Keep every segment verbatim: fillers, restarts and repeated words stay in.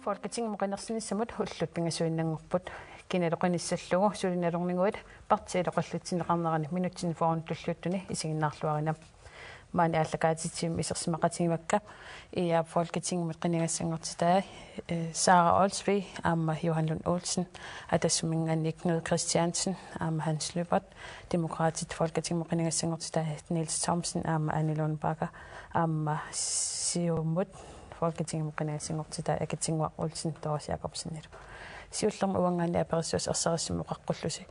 Folketingimut qinersinissamut ullut pingasuinnanngorput. Kinalu qinissallugu suli nalorniguit partiit oqallitsinneqarnerani minutsini fyrreni tulliuttuni isiginnaarluarina. Maani aallakaatitsivimmi isersimaqatigivakka: IA Folketingimut qinigassanngortitai, eh, Sara Olsvig aamma Johan Lund Olsen, Atassumminngaanniit Knud Kristiansen aamma Hans Lyberth, Demokraatit Folketingimut qinigassanngortitai Niels Thomsen aamma Anne Lund Bagger, aamma Siumut Folketingimut qinigassanngortitai Akitsinnguaq Olsen Doris Jakobsenilu. Siullermik uanngaanniit aperissuusi ersarissumik oqaqqullusi.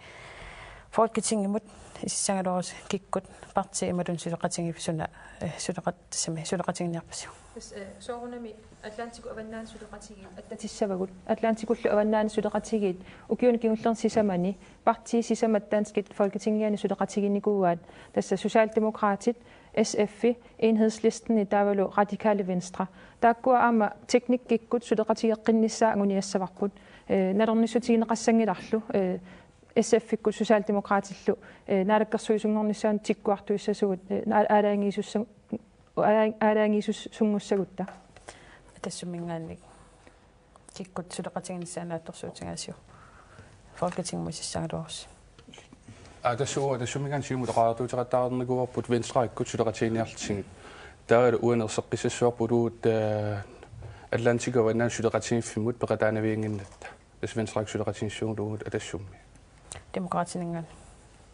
Folketingimut isissagaluarusi kikkut partiit imaluunniit suleqatigiiffik suna, eh, suleqat-, tassami suleqatigiinniarpisiuk? Tassa, eh, soorunami Atlantikut avannaani suleqatigiit attatissavagut. Atlantikullu avannaani suleqatigiit ukiuni kingullerni sisamani partiit sisamat danskit Folketingiani suleqatiginikuuaat, tassa Socialdemokraatit, S F-i, Enhedslisteni taavalu Radikale Venstre. Taakkua aamma teknikkikkut suleqatigeeqqinnissaat anguniassavarput. Eh, nalornissutigineqassanngilarlu, eh, S F-ikkut Socialdemokraatillu, eh, naalakkersuisunngornissaanut tikkuartuissasugut, eh, aa-, aalajangiisussa-, aa-, aalajangiisussunngussagutta. Atassumminngaanniit kikkut suleqatiginissaat naatsorsuutigaasiuk Folketingimut isissagaluarusi? Aa, tassa uagut Atassumminngaanniit Siumut oqariartuuteqattaarnikuuarput Venstrekkut suleqatigiinniarlutigit. Taavalu uani erseqqissassavarput uagut, eh, Atlantikut avannaani suleqatigiiffimmut peqataanaviannginnatta. Tassa Venstrekkut suleqatigiissaagut uagut Atassummi. Demokraatininngaanniit.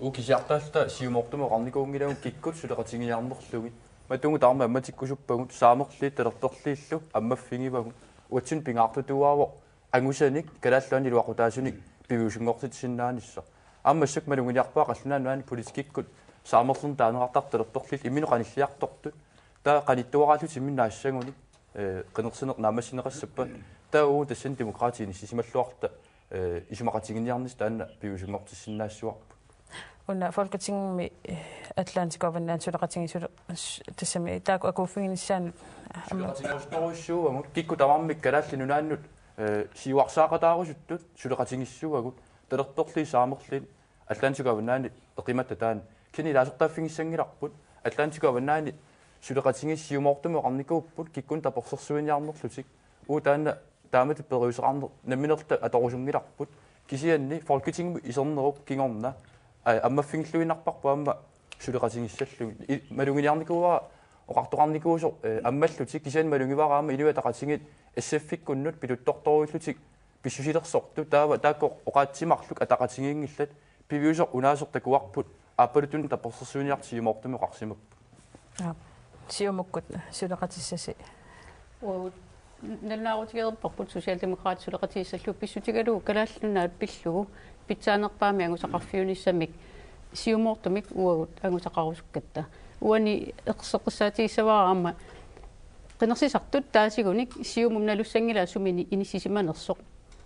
Uagut kisiartaalluta Siumoortumik oqarnikuunngilagut kikkut suleqatigiinniarnerlugit. Matugut taama ammatikkusuppagut, saamerliit talerperliillu ammaffigivagut. Uatsinnut pingaartutuuaavoq angusanik Kalaallit Nunaanni iluaqutaasunik piviusunngortitsisinnaanissaq. Aamma massakkut maluginiarpara Kalaallit Nunaanni politikkikkut saamerlernut taaneqartartut talerperliillu imminut qanilliartortut. Taava qanittuaraallutik imminnut naassagunik, eh, qinersineq naammassineqassappat. Taava uagut tassani Demokraatit inissisimalluarluta, eh, isumaqatiginninniarnissaq taanna piviusunngortissinnaassavara. Una Folketingimi, eh, Atlantikut avannaani suleqatigiit sule-, s-, tassami taakku akuuffiginissaannut, eh, aamma. Suleqatigerusuttorujussuuagut, kikkut tamarmik Kalaallit Nunaannut, eh, siuarsaaqataarusuttut suleqatigiissavagut, talerperliit saamerliit Atlantikut avannaani eqimatta taanna. Kisianni ilaasortaaffigissanngilarput, Atlantikut avannaani suleqatigiit Siumoortumik oqarnikuupput kikkunnit tapersersuiniarnerlutik. Uagut taanna taamatut periuseqarneq nammineerluta atorusunngilarput. Kisianni Folketingimut isernerup kingorna, aa, ammaffigilluinnarparput aamma suleqatigissallugit. I-, maluginiarnikuuara oqartoqarnikuusoq, eh, ammallutik, kisianni malugivara aamma Inuit Ataqatigiit S F-ikkunnut pituttortoruillutik pissusilersortut, taava taakku oqaatsit marluk ataqatigiinngillat, piviusoq unaasoq takuarput, aappaluttunik tapersersuiniartut Siumoortumik oqarsimapput. Aap. Siumukkut suleqatissasi. Uagut nalunaarutigereerparput Socialdemokraatit suleqatigissallugu pissutigalugu Kalaallit Nunaat pillugu pitsaanerpaamik angusaqarfiunissamik Siumoortumik uagut angusaqarusukkatta. Uani eqqisseqqissaatigissavara aamma qinersisartut taasigunik Siumup nalussanngilaa sumini inissisimanersoq.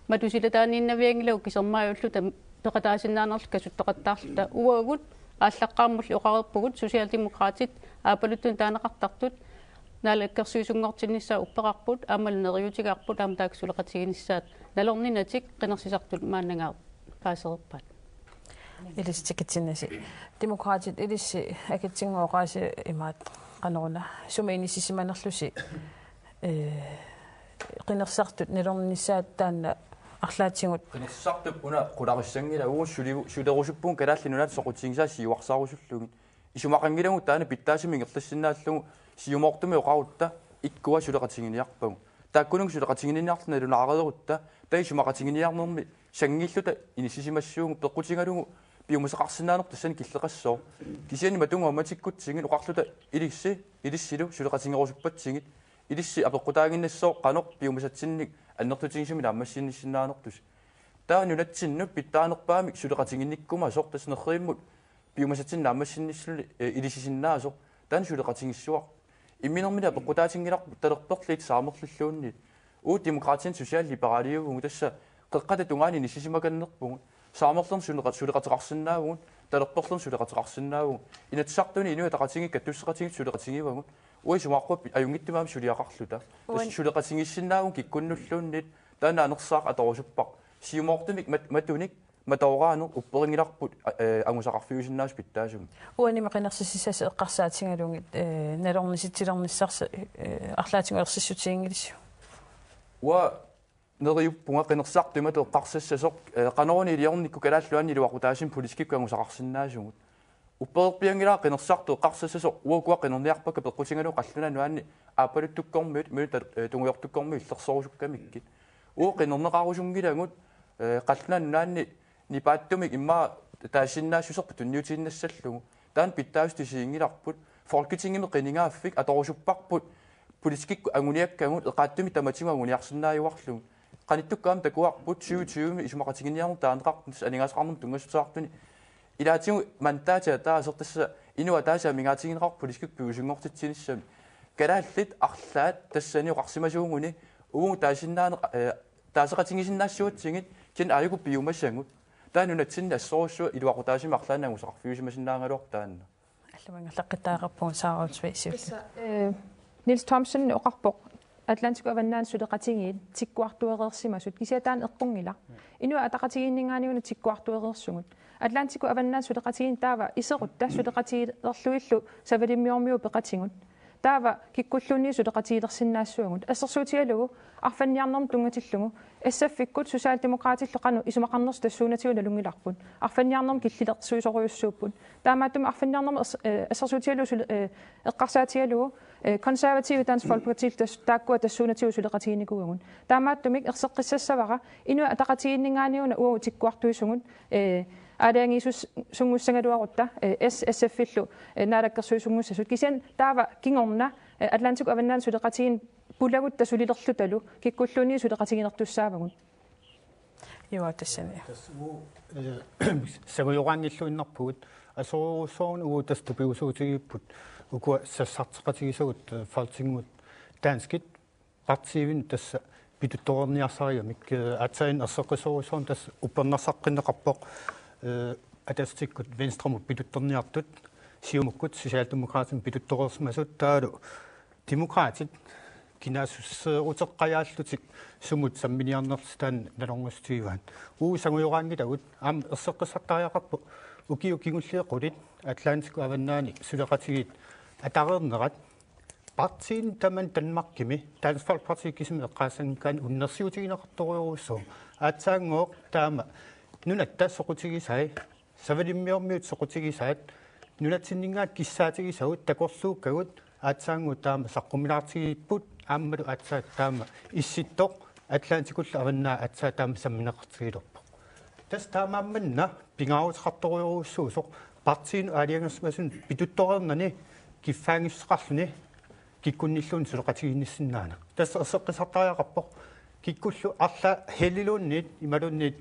Matusilataaniinnavianngilagut kisermaajulluta peqataasinnaanerluta kasuttoqattaarluta. Uagut aallaqqaammulli oqareerpugut Socialdemokraatit aappaluttunik taaneqartartut naalakkersuisunngortinnissaat uppeqarput aammalu neriuutigaarput aamma taakku suleqatiginissaat nalorninatik qinersisartut maannangaaq paasereerpaat. Ilissi tikitsinnasi. Demokraatit ilissi Akitsinnguaq oqaasi imaat qanoruna sumi inissisimanerlusi, eh, qinersisartut nalornissaat taanna arlaatigut. Qinersisartup una qularissanngilaq uagut suli-, sulerusuppugut Kalaallit Nunaata soqutigisaa siuarsaarusullugit. Isumaqanngilagut taanna pitsaasumik ingerlassinnaallugu Siumoortumik oqarutta ikkua suleqatiginiarpagut. Taakkununnga suleqatiginninniarluta nalunaareerutta, taava isumaqatiginiarnermi sanngiilluta inissisimassuugut peqqutigalugu piumasaqarsinnaaneq tassani killeqassooq. Kisianni matugut ammatikkutsigit oqarluta ilissi, ilissilu suleqatigerusuppatsigit, ilissi apeqqutaaginnassooq qanoq piumasatsinnik annertutigisumik naammassiinnissinnaanertusi. Taava nunatsinnut pitsaanerpaamik suleqatiginnikkumasoq tassa nerrivimmut piumasatsinnik naammassinnissinullu, eh, ilisisinnaasut, taanna suleqatigissavarput. Imminermini apeqqutaatinngilarput talerperliit saamerlilluunniit. Uagut Demokraatinit socialliberaliuvugut, tassa qeqqata tungaanut inissisimakannerpugut. Saamerlernut suleqa-, suleqateqarsinnaavugut, talerperlernut suleqateqarsinnaavugut. Inatsisartuni Inuit Ataqatigiit kattusseqatigiit suleqatigivagut. Uagut isumaqarpunga ajunngitsumik aamma suliaqarluta. Tassa uani suleqatigiissinnaavagut kikkunnulluunniit, taanna anersaaq atorusuppara. Siumoortumik mat-, matunik matooraaneq upperinngilarput, a-, eh, angusaqarfiusinnaasut pitsaasumik. Uanimi qinersisissasi eqqarsaatigalugit, eh, nalornisitsilernissarsi, eh, arlaatigut ersissutiginngilisiuk? Uanga Neriuppunga qinersisartut imatut eqqarsassasoq, eh, qanoruna iliornikkut Kalaallit Nunaanni iluaqutaasumik politikikkut angusaqarsinnaasugut. Uppererpianngilara qinersisartut eqqarsassasoq, uagut ukua qinerniarpakka peqqutigalugu qallunaat nunaanni aappaluttukkormiut, imaluunniit, eh, tungujortukkormiut illersorusukkamikkit. Uagut qinerneqarusunngilagut, eh, qallunaat nunaanni nipaattumik immaqa taasinnaassuserput tunniutiinnassallugu. Taanna pitsaasutut isiginngilarput. Folketingimi qinigaaffik atorusupparput. Politikikkut anguniakkagut eqaatsumik tamatigut anguniarsinnaajuarlugu. Qanittukkut aamma takuarput syvogtyve isumaqatiginninniarneq taaneqarpoq, tassa aningaasaqarnermut tunngassuteqartuni. Ilaatigut mandaatit ataaseq, tassa inuk ataaseq amigaatigineqarpoq politikikkut piviusunngortitsinissamik. Kalaallit arlaat tassani oqarsimasuuguni uagut taasinnaaneq, eh, taaseqatigisinnaassuatsigit kisianni aajuku piumasagut. Taanna nunatsinni assorujussuaq iluaqutaasumik arlaannik angusaqarfiusimasinnaagaluarpoq taanna. Allamut ingerlaqqittariaqarpugut Sara Olsvig siulliulluni. Tassa, eh, Niels Thomsen oqarpoq Atlantikup Avannaani suleqatigiit tikkuartuereersimasut, kisianni taanna eqqunngilaq. Inuit Ataqatigiinninngaanniit una tikkuartuereersugut. Atlantikup Avannaani suleqatigiit taava iserutta suleqatigilerlugillu Savalimmiormiut peqatigut. Taava kikkulluunniit suleqatigilersinnaassuagut. Assersuutigalugu arfanniarnermut tunngatillugu S F-ikkut Socialdemokratillu qanoq isumaqarnersut tassuunatigut nalunngilarput. Arfanniarnermut killilersuisorujussuupput. Taamaattumik arfanniarnermut ers-, eh, assersuutigalugu sule-, eh, eqqarsaatigalugu, eh, Konservative, Dansk Folkeparti tas-, taakkua tassuunatigut suleqatiginikuuagut. Taamaattumik erseqqissassavara Inuit Ataqatigiinninngaanniit una uagut tikkuartuisugut, eh, aalajangiisus-, sunngussagaluarutta, eh, S-, S F-illu, eh, naalakkersuisunngussasoq. Kisianni taava kingorna, eh, Atlantikup Avannaani suleqatigiit pulagutta sulilerlutalu kikkulluunniit suleqatigilertussaavagut. Iva tassani. Tassa uagut, eh, sangujoraanngilluinnarpugut, assorujussuarmik uagut tassa tupigusuutigipput ukua sassarteqatigisagut, eh, Folketingimut danskit partiivinnut tassa pituttoreerniarsarigamik, eh, aatsaat erseqqissorujussuarmik tassa uppernarsaqqinneqarpoq, eh, Atassutikkut Venstremut pituttorniartut, Siumukkut Socialdemokratimut pituttoreersimasut, taavalu Demokraatit kinaassuseeruteqqajaallutik sumut samminiarnerlutik taanna nalorngussutigivaat. Uagut sangujoraanngilagut, aamma erseqqissartariaqarpoq ukiut kingulliit qulit Atlantikup Avannaani suleqatigiit atareernerat. Partiinit tamanit Danmarkimi Dansk Folkeparti kisimik eqqaassanngikkaanni unnersiutigineqartorujussuuvoq. Aatsaanngooq taama nunatta soqutigisai, Savalimmiormiut soqutigisaat, nunatsinninngaanniit kissaatigisagut takorluukkagut aatsaannguaq taama saqqumilaartigigipput, aammalu aatsaat taama Issittoq Atlantikullu Avannaata aatsaat taama sammineqartigilerpoq. Tassa taamaammanna pingaaruteqartorujussuusoq partiinut aalajangersimasunut pituttoreernani kiffaanngissuseqarluni kikkunnilluunniit suleqatigiinnissinnaaneq. Tassa erseqqissartariaqarpoq kikkullu arlaat Helliluunniit imaluunniit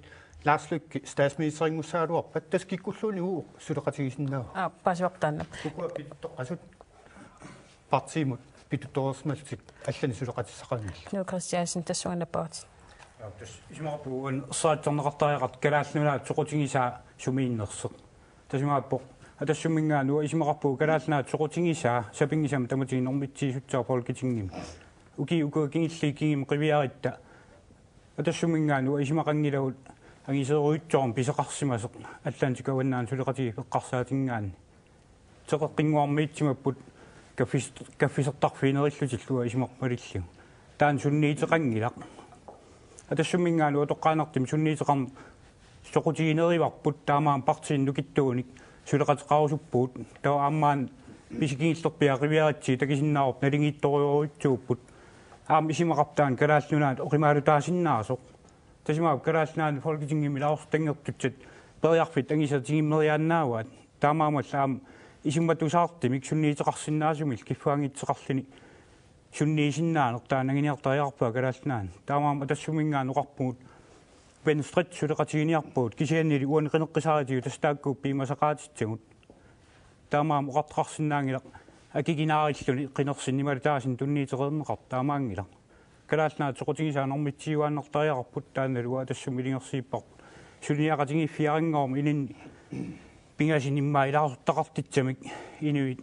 Lars Løkke statsministerinngussaagaluarpat, tassa kikkulluunniit uagut suleqatigisinnaavagut. Aa, paasivarput taanna. Ukua pituttoqasut partiimut pituttoreersimallutik allanik suleqatissaqanngillat. Knud Kristiansen, tassunga nappaatit. Aa, tassa isumaqarpunga uani ersarissorneqartariaqartoq Kalaallit Nunaat soqutigisaa sumiinnersoq. Tassa imaappoq. Atassumminngaanniit uanga isumaqarpunga Kalaallit Nunaat soqutigisaa sapinngisamik tamatigut normitsiisutsaa Folketingimi. Ukiut ukua kingulliit kingumut qiviaritta. Atassumminngaanniit uanga isumaqanngilagut angisoorujussuarmik pisoqarsimasoq Atlantikup Avannaani suleqatigiit eqqarsaatinngaanniit. Teqeqqinnguarmiitsimapput kaffis-, kaffisortarfiginerillutillu uanga isumaqarput malillugu. Taanna sunniuteqanngilaq. Atassumminngaanniit uanga toqqaannartumik sunniuteqarneq soqutiginerivarput, taamaammat partiinut nukittuunik suleqateqarusuppugut. Taava aamma maani pisikingillerpiaq qiviaritsi takusinnaavarput naligiittorujorujussuupput. Aamma isumaqarpoq taanna Kalaallit Nunaat oqimaalutaasinnaasoq. Tassa imaappoq Kalaallit Nunaanni Folketingimi ilaasortanngortussat periarfissat angusaatigimmeriaannaavaat. Taamaammallu aamma isumatusaartumik sunniuteqarsinnaasumillu kiffaanngissuseqarluni sunniusinnaaneq taanna anguniartariaqarpaa Kalaallit Nunaanni. Taamaammat Atassumminngaanniit oqarpugut Venstret suleqatiginiarpagut, kisiannili uani qineqqusaarutigut tassa taakku piumasaqaatitsagut. Taamaammat oqartoqarsinnaanngilaq akikinaarilluni qinersineq imaluunniit taasineq tunniuteqarneqartoq, taamaanngilaq. Kalaallit Nunaat soqutigisaa normitsiuaannartariaqarput, taannalu uanga Atassummi ilungersuipparput. Suliniaqatigiiffiaraangaarmat ilinni pingasuni immaqa ilaasortaqartussamik inuit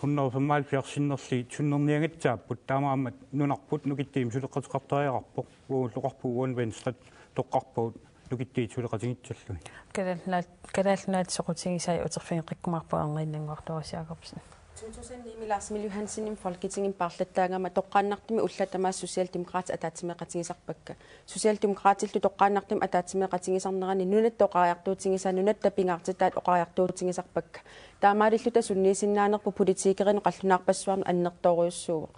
hundrede femoghalvfjerds sinnerlugit sunnerniagassaapput, taamaammat nunarput nukittuumik suleqateqartariaqarpoq. Uagullu oqarpugut uani Venstret toqqarpagut nukittuutit suleqatigisassallugit. Kalaallit Nunaat, Kalaallit Nunaat soqutigisai uterfigeqqikkumaarpagut, Erniinnannguaq Doris Jakobsen. Tusind ni-mi Lars Emil Johansenimit Folketingimut paarlattaagama toqqaannartumik ullut tamaasa Socialdemokraatit ataatsimeeqatigisarpakka. Socialdemokraatillu toqqaannartumik ataatsimeeqatigisarnerani nunatta oqariartuutigisaat nunatta pingaartitaat oqariartuutigisarpakka. Taamaalilluta sunniisinnaanerput politikerinut qallunaarpassuarnut annertoorujussuuvoq.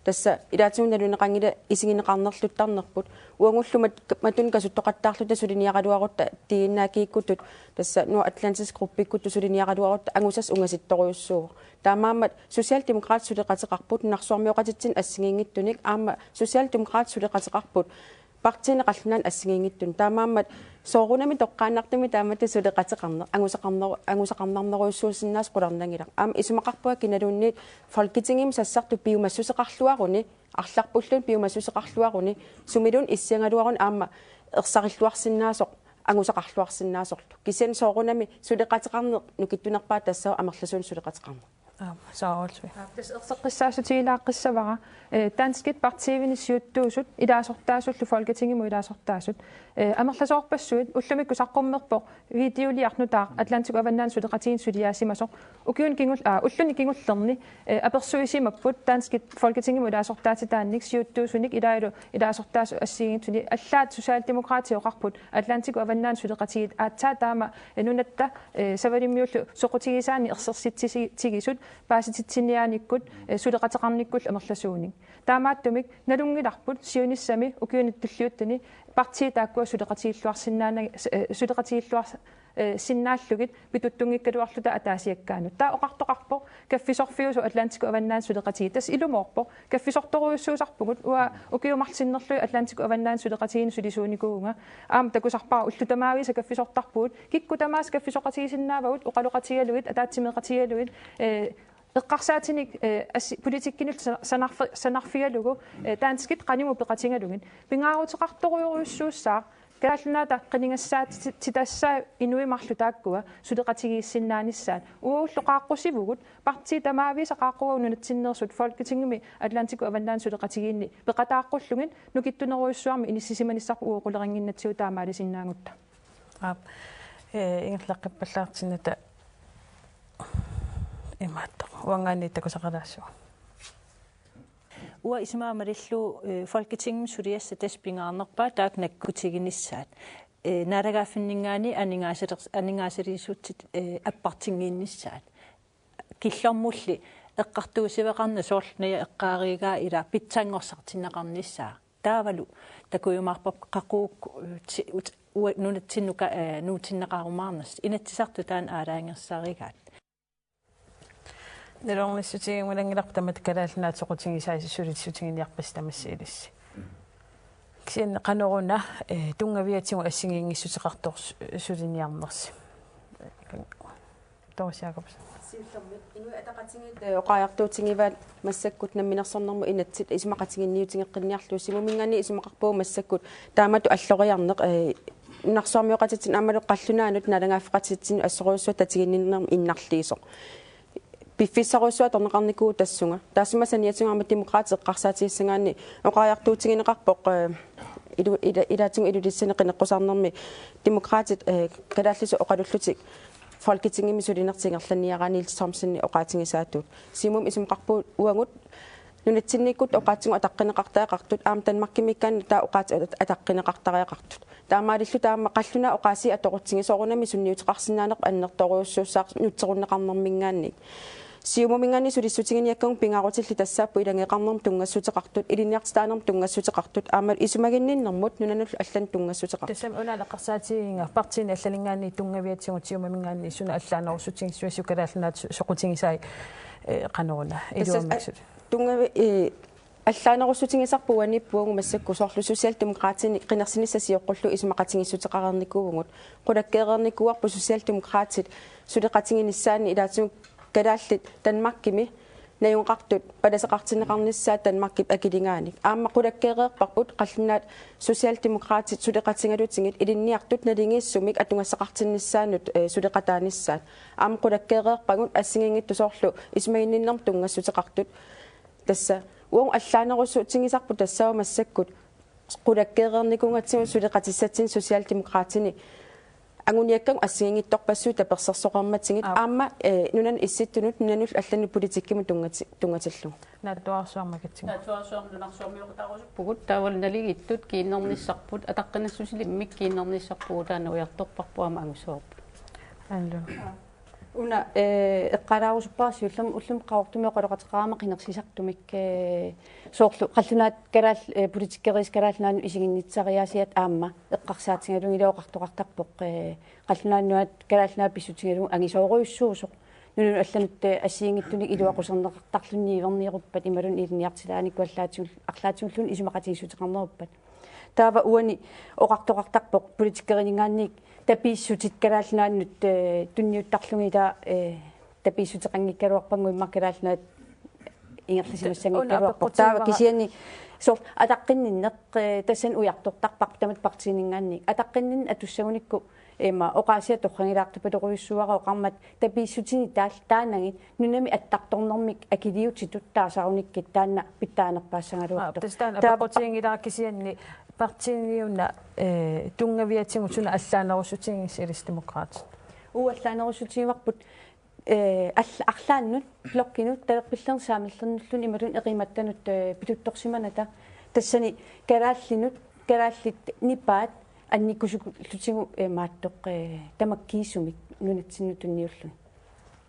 Tassa ilaatigut naluneqanngilaq isigineqarnerluttarnerput. Uagullu mat-, matuma kasuttoqattaarluta suliniaraluarutta D N A-gikkutut, tassa Nordatlantisk Gruppikkutut suliniaraluarutta angusassaq ungasittorujussuuvoq. Taamaammat Socialdemokraatit suleqateqarput nunarsuarmioqatitsinnut assigiinngitsunik, aamma Socialdemokraatit suleqateqarput partiinit qallunaanut assigiinngitsunik. Taamaammat soorunami toqqaannartumik taamatut suleqateqarneq angusaqarneru-, angusaqarnarnerujussuusinnaasoq qularnanngilaq. Aamma isumaqarpunga kinaluunniit Folketingimi sassartut piumassuseqarluaruni, arlarpulluunniit piumassuseqarluaruni, sumiluunniit issiagaluaruni aamma ersarilluarsinnaasoq angusaqarluarsinnaasorlu. Kisianni soorunami suleqateqarneq nukittunerpaaq tassaavoq amerlasuunik suleqateqarneq. Aap, soorlu. Aap, tassa erseqqissaassutigilaaqqiissavara, eh, danskit partiivinik siuttuusut ilaasortaasullu Folketingimut ilaasortaasut, eh, amerlasoorpassuit, ullumikkut saqqummerpoq videoliaq nutaaq Atlantikkut Avannaani Suleqatigiinni suliaasimasoq. Ukiuni kingul-, aa, ulluni kingullerni, eh, apersuisimapput danskit Folketingimut ilaasortaatitaannik siuttuusunik ilaalu ilaasortaasut assigiinngitsunik. Allaat Socialdemokraatit oqarput Atlantikkut Avannaani Suleqatigiit aatsaat taama, eh, nunatta, eh, Savalimmiullu soqutigisaannik ersersitsitigisut paasititsiniaanikkut, eh, suleqateqarnikkullu amerlasuunik. Taamaattumik nalunngilarput siunissami ukiuni tulliuttuni partiit taakkua suleqatigilluarsinnaana-, eh, suleqatigilluars-, eh, sinnaallugit pituttunngikkaluarluta ataasiakkaanut. Taava oqartoqarpoq kaffisorfiusoq Atlantikkut Avannaani Suleqatigiit. Tassa ilumoorpoq. Kaffisortorujussuusarpugut, uanga ukiut marluk sinnerlugit Atlantikkut Avannaani Suleqatigiinni sulisuunikuuvunga. Aamma takusarpara ullut tamaavisa kaffisortarpugut. Kikkut tamaasa kaffisoqatigisinnaavagut, oqaloqatigalugit, ataatsimeeqatigalugit, eh, eqqarsaatinik, eh, assi-, politikkinut sa-, sanarfi-, sanarfigalugu, eh, danskit qanimut peqatigalugit. Pingaaruteqartorujorujussuussaaq Kalaallit Nunaata qinigassaatitassaat inuit marluk taakkua suleqatigiissinnaanissaat. Uagullu qaaqqusivugut, partiit tamaavisa qaaqquagut nunatsinneersut Folketingimi Atlantikkut Avannaani Suleqatigiinni peqataaqqullugit nukittunerujussuarmik inissisimanissarput uagut qulerinnginnatsigu taamaalisinnaagutta. Aap. Eh, ingerlaqqippallaartinnata imaattoq. Uanngaanniit takusaqalaassavara. Uanga isumaga malillugu, eh, Folketingimi suliassat tassa pingaarnerpaat taakku nakkutiginissaat. Eh, naalagaaffinninngaanniit aningaasaler-, aningaasaliissutsit, eh, appartinngiinnissaat. Killormulli eqqartuussiveqarneq soorlu Naja eqqaarigaa ila pitsanngorsartinneqarnissaa. Taavalu takujumaarpara qaqugu, eh, ti-, ut-, ua-, nunatsinnut ka-, eh, nuutinneqarumaarnersut. Inatsisartut taanna aalajangersarigaat. Nalornissutigiunnginnamikku tamatta Kalaallit Nunaata soqutigisaasa sulissutiginiarpasi tamassi ilissi. Kisianni qanoruna, eh, tunngaviatigut assigiinngissuteqartoq su-, suliniarnersi. Doris Jakobsen. Siullermik Inuit Ataqatigiit, eh, oqariartuutigivaat massakkut namminersornermut inatsit isumaqatiginniutigeqqinniarlugu Siumuminngaanniit isumaqarpugut massakkut taamatut alloriarneq, eh, nunarsuarmioqatitsinnut aammalu qallunaanut naalagaaffeqatitsinnut assorujussuaq tatiginninnermut innarliisoq. Piffissarujussuaq atorneqarnikuuvoq tassunga. Taassuma saniatigut aamma Demokraatit eqqarsaatigissagaanni oqariartuutigineqarpoq, eh, ilu-, ila-, ilaatigut Ilulissani qineqqusaarnermi Demokraatit, eh, kalaallisut oqalullutik Folketingimi sulinertik ingerlanniaraanni Niels Thomsen oqaatigisaatut. Siumumi isumaqarpugut uagut nunatsinniikkut oqaatsigut ataqqineqartariaqartut aamma Danmarkimiikkaanni taava oqaatsit at-, ataqqineqartariaqartut. Taamaalilluta aamma qallunaat oqaasii atorutsigu soorunami sunniuteqarsinnaanerput annertoorujussuussaaq nutserunneqarnerminngaanniit. Siumuminngaanniit sulissutiginiakkagut pingaarutillit tassaapput ilageeqarnermut tunngassuteqartut, ilinniartitaanermut tunngassuteqartut, aamma isumaginninnermut nunanullu allanut tunngassuteqartut. Tassami una eqqarsaatigiga partiini allaninngaanniit tunngaviatigut Siumuminngaanniit suna allaanerussutigissavasi Kalaallit Nunaata su-, soqutigisai, eh, qanoruna. Tassa, iluamik a-, su-, tunngavi-, eh, allaanerussutigisarput uaniippugut massakkut soorlu Socialdemokraatit qinersinissaq sioqqullugu isumaqatigiissuteqareernikuuvugut. Qulakkeereernikuuarput Socialdemokraatit suleqatiginissaanni ilaatigut kalaallit Danmarkimi najugaqartut palaseqartinneqarnissaat Danmarkip akiligaanik. Aamma qulakkeereerparput qallunaat Socialdemokraatit suleqatigalugit ilinniartut naligiissumik atugassaqartinnissaannut, eh, suleqataanissaat. Aamma qulakkeereerpagut assigiinngitsut soorlu isumaginninnermut tunngassuteqartut. Tassa uagut allaanerussutigisarput tassaavoq massakkut qulakkeereernikuugatsigu suleqatissatsinnik Socialdemokraatini anguniakkagut assigiinngitsorpassuit tapersersoqarmatigit. Aap. Aamma, eh, nunanut issittunut, nunanullu allanut politikkimut tunngati-, tunngatillugu. Naatsuarsuarmakatsigu. Naatsuarsuarmut nunarsuarmioqataarusupput. Pugut taavalu naligiittut kiinnernissarput, ataqqinassusilimmik kiinnernissarput, taanna ujartorparput aamma angussavarput. Allu. Una, eh, eqqaalaarusuppara siullermik ullumi Qaqortumi oqaloqateqarama qinersisartumik, eh, soorlu qallunaat kalaal-, eh, politikkeriisa Kalaallit Nunaannut isiginnittarsiaasiat aamma eqqarsaatigalugit oqartoqartarpoq, eh, Qallunaat Nunaat Kalaallit Nunaat pissutigalugu angisoorujussuusoq. Nunanut allanut, eh, assigiinngitsunik iluaquserneqartarluni niuerniaruppat imaluunniit ilinniartilaannikkut allaatigut-, arlaatigulluunniit isumaqatigiissuteqarneruppat. Taava uani oqartoqartarpoq politikkerininngaanniit tapiissutit Kalaallit Nunaannut, eh, tunniuttarlugit ilaa, eh, tapiissuteqanngikkaluarpannguit immaqa Kalaallit Nunaat ingerlasimassanngikkaluarpoq. Una apeqqutigivaat. Taava kisianni soorlu ataqqinninneq, eh, tassani ujartortarparput tamatta partiininngaanniit. Ataqqinninneq atussagunikku ima oqaasia torragilaartupatorujussuuara oqarmat tapiissutinik taal-, taannagit nunami attartornermik akiliutitut taasarunikkit taanna pitsaanerpaassagaluartoq. Aa, tassa taanna taava apeqqutiginngilara kisianni partiini una, eh, tunngaviatigut suna allaanerussutigigissi Ilissi Demokraatit? Uu allaanerussutigivarput, eh, all-, arlaannut, blokkinut, talerpillerni saamerlernulluunniit imaluunniit eqimattanut, eh, pituttorsimanata. Tassani kalaallinut, kalaallit nipaat annikkusullutigu, eh, maattoq, eh, tamakkiisumik nunatsinnut tunniulluni.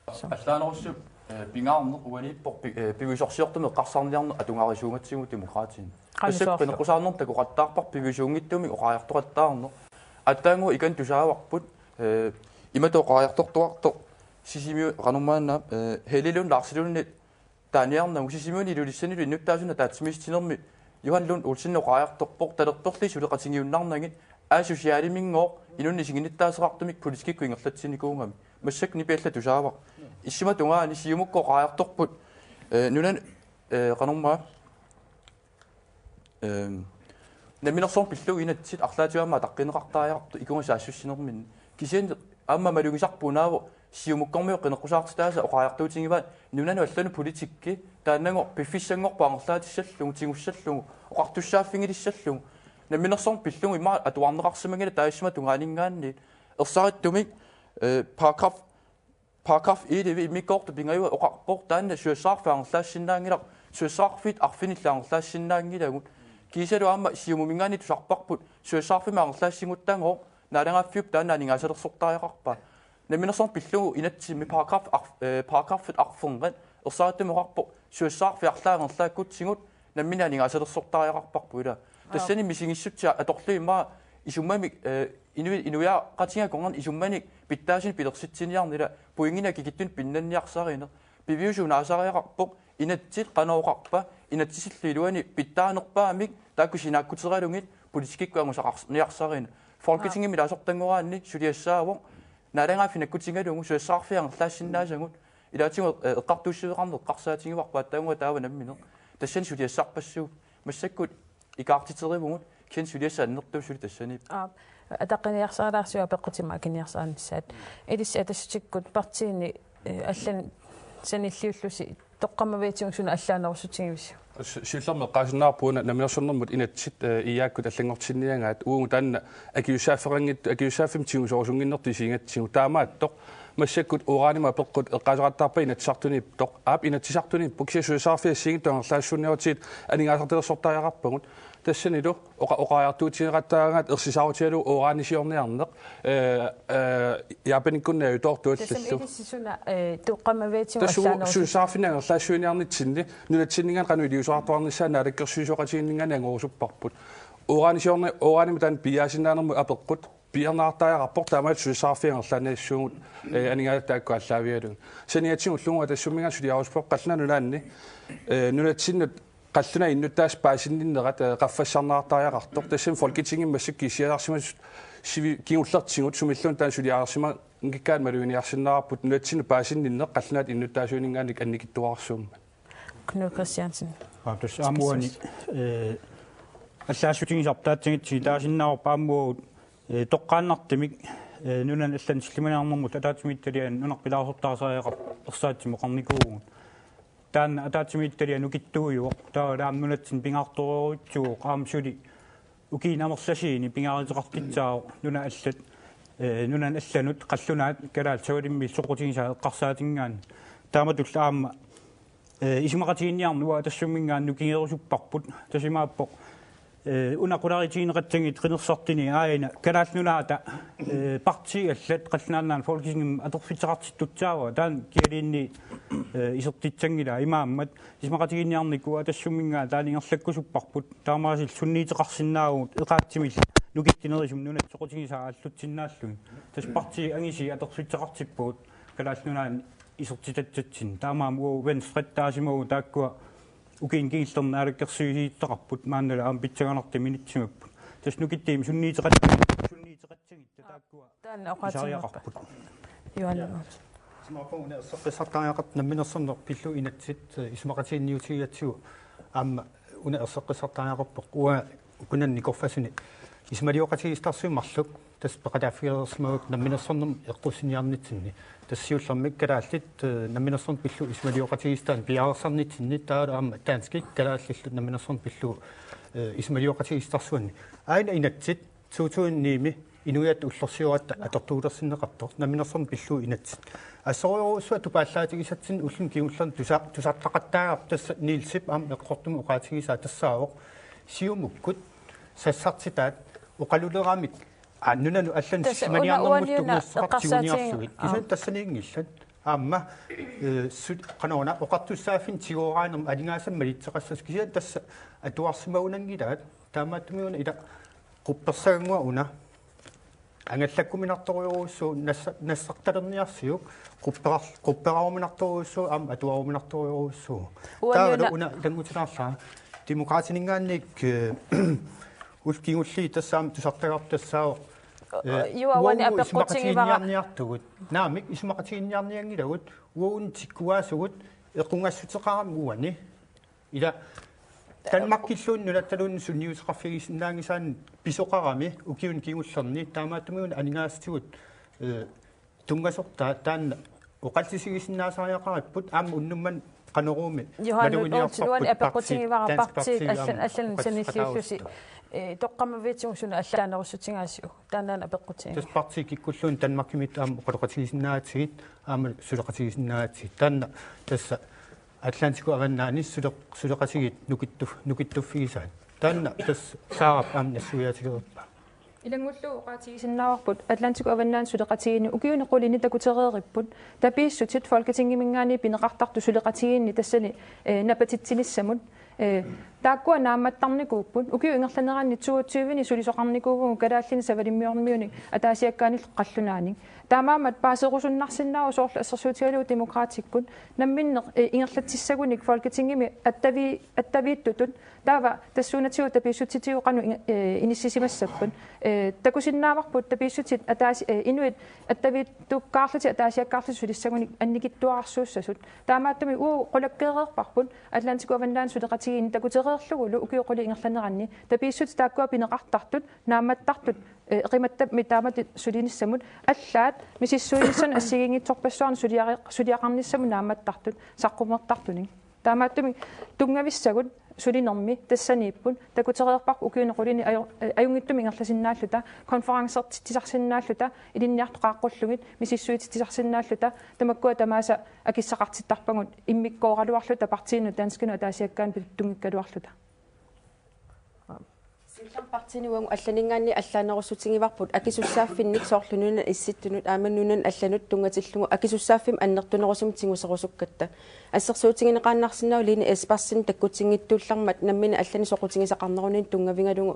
Allaanerussuup, eh, pingaarneq uaniippoq pi-, eh, piviusorsiortumik eqqarsarniarneq atugarisuugatsigu Demokraatinut. Qanoq soorlu? Tassa qineqqusaarnermut takoqattaarparput piviusuunngitsumik oqariartoqattaarneq. Aatsaannguaq ikani tusaavarput, eh, imatut oqariartortuartoq Sisimiu-, qanormaanna, eh, Helle Lund Larsenillu taaniarnagu Sisimiuni Ilulissanilu innuttaasunik ataatsimiititsinermi Johan Lund Olsen oqariartorpoq talerperli suleqatigiunnarnagit aa socialiminngooq inunnut isiginnittaasoqartumik politikkikkut ingerlatsinnikuugami. Massakkut nipi allat tusaavara. Issuma tungaani Siumukkut oqariartorput, eh, nunani, eh, qanormaa, ehm, namminersorneq pillugu inatsit arlaatigut aamma ataqqinneqartariaqartut ikunga saassussinerminni. Kisianni aamma malugisarput unaavoq Siumukkormiut qineqqusaartitaasa oqariartuutigivaat nunanut allanut politikki taannagooq piffissanngorpat angerlaatissallugu, tigussallugu, oqartussaaffigilissallugu. Namminersorneq pillugu immaqa atuarneqarsimanngilaq taava issuma tungaaninngaanniit. Ersarittumik, eh, paragraf, paragraf elleve immikkoortut pingajuat oqarpoq taanna susassaqarfik angerlaassinnaanngilaq, susassaqarfiit arfinillit angerlaassinnaanngilagut. Kiisalu aamma Siumuminngaanniit tusarparput susassaqarfimmi angerlaassiguttagooq naalagaaffiup taanna aningaasalersortariaqarpaa. Namminersorneq pillugu inatsimmi paragraf arf-, eh, paragrafit arfernat ersarittumik oqarpoq susassaqarfik arlaat angerlaakkutsigut nammineq aningaasalersortariaqarparput ilaa. Tassani misigissutsit atorlugit immaqa isummamik, eh, inui-, inuiaqatigiinni akornanni isummanik pitsaasunik pilersitsiniarneq ilaa pointinik akikitsunik pinnanniarsarineq. Piviusuunaasariaqarpoq inatsit qanoq oqarpa, inatsisillu iluani pitsaanerpaamik taakku sinaakkuteralugit politikkikkut angusaqarniarsarineq. Folketingimi ilaasortanngoraanni suliassaavoq naalagaaffik nakkutigalugu susassaqarfiit angerlaassinnaasagut ilaatigut, eh, eqqartuussiveqarneq eqqarsaatigivarput aatsaannguaq taava nammineq. Tassani suliassarpassuupput. Massakkut ikaartiterivugut, kisianni suliassaq annertuut suli tassaniippoq. Aap, ataqqiniarsarilaarsiuk apeqqutit aamma akiniarsarinissaat. Ilissi Atassutikkut partiini, eh, allanut sanilliullusi toqqammaviatigut suna allaanerussutigivisiuk? Si-, siullermik eqqaasinnaavarput una namminersornermut inatsit, eh, I A-kkut allanngortinniagaat uagut taanna akiussaaffeqanngitsut, akiussaaffimmi tigusorusunnginnertut isigigatsigu taamaattoq. Massakkut uranimut apeqqut eqqaasoqattaarpaat Inatsisartuniippoq. Aap, Inatsisartuniippoq, kisianni susassaqarfiit assigiinngitsut angerlaassuunniarutsigit aningaasartalersortariaqarpagut. Tassanilu oqa-, oqariartuutigeqattaaragaat ersisaarutigalugu uranisiorniarneq, eh, eh, Japanikkunni ajutoortuallallu. Tassami ilissi suna, eh, toqqammaviatigut allaanerusut- Susassaqarfinni angerlaassuiniarnitsinni nunatsinninngaanniit qanoq iliuuseqartuarnissaa naalakkersuisooqatigiinninngaanniit angorusupparput. Uranisiorni-, uranimut taanna piiaasinnaanermut apeqqut piiarneqartariaqarpoq taamaalillutik susassaqarfiit angerlaannassuugut, eh, aningaasat taakku aallaavigalugit. Saniatigullugu Atassuminngaanniit suliarusupparput Qallunaat Nunaanni, eh, nunatsinnut qallunaat innuttaasut paasinninnerat, eh, qaffassarneqartariaqartoq. Tassami Folketingimi massakkut issialarsimasut sivi-, kingullertigut sumilluunniit taanna suliarisimanngikkaanni maluginiarsinnaavarput nunatsinnut paasinninneq qallunaat innuttaasuuninngaanniit annikitsuararsuummat. Knud Kristiansen. Aa, tassa aamma uani, eh, allaassutigisarput taatsigitsigit taasinnaavarput aamma uagut, eh, toqqaannartumik, eh, nunanut allanut sillimaniarnermut ataatsimiititalianut nunarput ilaasortaarisariaqarpoq ersaritsimut oqarnikuuvugut. Taanna ataatsimiititaliaq nukittuujuvoq, taava aamma nunatsinni pingaartorujussuuvoq, aamma suli ukiuni amerlasuuni pingaaruteqartussaavoq nunat allat Ee, nunani allanut qallunaat kalaallit savalimmiillu soqutigisaat eqqarsaatigigaanni. Taamatullu aamma, ee, isumaqatigiinniarneq uanga tassanngaanniit nukingerusupparput, tassa imaappoq, ee, una qulariitigineqassanngitsoq qinersisartuni aajuna Kalaallit Nunaata, ee, partiit allat Qallunaat Nunaanni Folketingimi atorfissaqartittussaavaa, taanna kialiinnit, ee, isertitsanngilaat. Imaammat isumaqatigiinniarneq uanga tassanngaanniit taanna ingerlakkusupparput, taamaasilluta sunniuteqarsinnaavugut eqaatsimillu nukittunerusumik nunat soqutigisaat aallutsisinnaallugit. Tassa partiit angisuut atorfissaqartippagut Kalaallit Nunaanni isertitassatsinnik. Taamaammat uagut Venstre taasimagugut, taakkua ukiuni kingullerni naalakkersuisuuteqarput, maannalu aamma pissanganartumik inissimapput. Tassa nukittunik sunniuteqat-, sunniuteqassanngitsut taakkua Taanna oqaatigineqarpa? Pisariaqarput. Johan. Isumaqarpunga una erseqqissartariaqartoq namminersorneq pillugu inatsit, ee, isumaqatiginninniutigigatsigu aamma una erseqqissartariaqarpoq. Uanga ukunani nikorfasuni isumalioqatigiissutarsui marluk tassa peqataaffigereersimavagut namminersornermut eqqussiniarnitsinni. Tassa siullermik kalaallit, ee, namminersorneq pillugu isumalioqatigiissutaannik piareersarnitsinni, taavalu aamma danskit kalaallillu namminersorneq pillugu, ee, isumalioqatigiissutarsuanni. Aajuna inatsit to tusind ni-mi inuiattut ullorsioratta atortuulersinneqartoq namminersorneq pillugu inatsit. Assorujussuaq tupaallaatigisatsinnut ulluni kingullerni tusa-, tusartaqattaagarput, tassa Nielsip aamma eqqortumik oqaatigisaa tassaavoq Siumukkut sassartitaat oqaluleramik, aa, nunanut allanut Tassa una sissimaniarnermut uaniuna tunngasussaqartut eqqarsaatigiga-, tiguniarlugit. Kisianni aa. Tassaniinngillat. Aamma, ee, su-, qanoruna oqartussaaffinnik tigooraannermut aningaasanik malitseqassasoq, kisianni tassa atuarsimagunanngilaat, taamaattumik una ila quppersagannguaq una. Angallakkuminartorujussuuvoq nassa-, nassartalerniarsiuk, qupperar-, qupperaruminartorujussuuvoq, aamma atuaruminartorujussuuvoq. Uaniuna Taavalu una ilanngutilaarlara. Demokraatininngaanniit, ee, ullut kingulliit tassa aamma tusartagarput tassaavoq, ee, Juaavani uagut apeqqutigivaraa. Isumaqatiginniarniartugut. Naamik, isumaqatiginniarnianngilagut, uagut tikkuaasugut equngassuteqarami uani. Ila Danmarkilluunniit nunattaluunniit sunniuteqarfigisinnaanngisaannik pisoqarami ukiuni kingullerni, taamaattumik una aningaasatigut, ee, tunngasortaa taanna oqallisigisinnaasariaqaripput, aamma unnuk manna Qanoroomi Johan Lund Olsen, uani apeqqutigivaraa partiit, partiit dansk partiit allan-, allanut oqalliseqataarutta. Saniatigut, ee, toqqammavitsigut suna allaanerussutigaasiuk. Taannaana apeqqutigivaraa. Tassa partiit kikkulluunniit Danmarkimiittut aamma oqaloqatigisinnaagatsigu, aamma suleqatigisinnaagatsigu. Taanna tassa Atlantikup avannaani suleq-, suleqatigiit nukittu-, nukittuffigisaat. Taanna tassa Saarap aamma nassuiaatigereerpaa. Ilanngullugu oqaatigisinnaavarput Atlantikup avannaani suleqatigiinni ukiuni qulini takutereeripput tapiissutit Folketingiminngaanniit pineqartartut suleqatigiinni tassani, ee, napatitsinissamut. Ee, taakkua naammattarnikuupput. Ukiup ingerlanerani toogtyve-ni sulisoqarnikuuvugut kalaallinik savalimmiormiunik ataasiakkaanillu qallunaanik. Taamaammat paaserusunnarsinnaavoq soorlu assersuutigalugu Demokraatikkut namminneq, ee, ingerlatsissagunik Folketingimi attavi-, attaviittutut. Taava tassuunatigut tapiissutitigut qanoq in-, ee, inissisimassapput. Ee, takusinnaavarput tapiissutit ataasi-, ee, inuit attaviittukkaarlutik ataasiakkaarlutik sulissagunik annikitsuararsuussasut. Taamaattumik uagut qulakkeereerparput Atlantikup avannaani suleqatigiinni takutereerlugulu ukiup qulip ingerlanerani tapiissutit taakkua pineqartartut, naammattartut, ee, eqimattamik taamatut sulinissamut, allaat misissuinissamut assigiinngitsorpassuarnik suliari-, suliaqarnissamut naammattartut saqqummertartunik. Taamaattumik tunngavissagut sulinermi tassaniipput, takutereerparput ukiuni qulini aju-, ee, ajunngitsumik ingerlasinnaalluta, konferencertitsisarsinnaalluta, ilinniartut qaaqqullugit misissuititsisarsinnaalluta, tamakkua tamaasa akissaqartittarpagut immikkooraluarluta partiinut danskinut ataasiakkaanut pituttunngikkaluarluta. Siullermik partiini uagut allaninngaanniit allaanerussutigivarput akisussaaffinnik soorlu nunanut issittunut aamma nunanut allanut tunngatillugu akisussaaffimmik annertunerusumik tiguserusukkatta. Assersuutigineqaannarsinnaavoq Lene Espersen takkutiginngitsuullarmat nammineq allanik soqutigisaqarneruninnut tunngavigalugu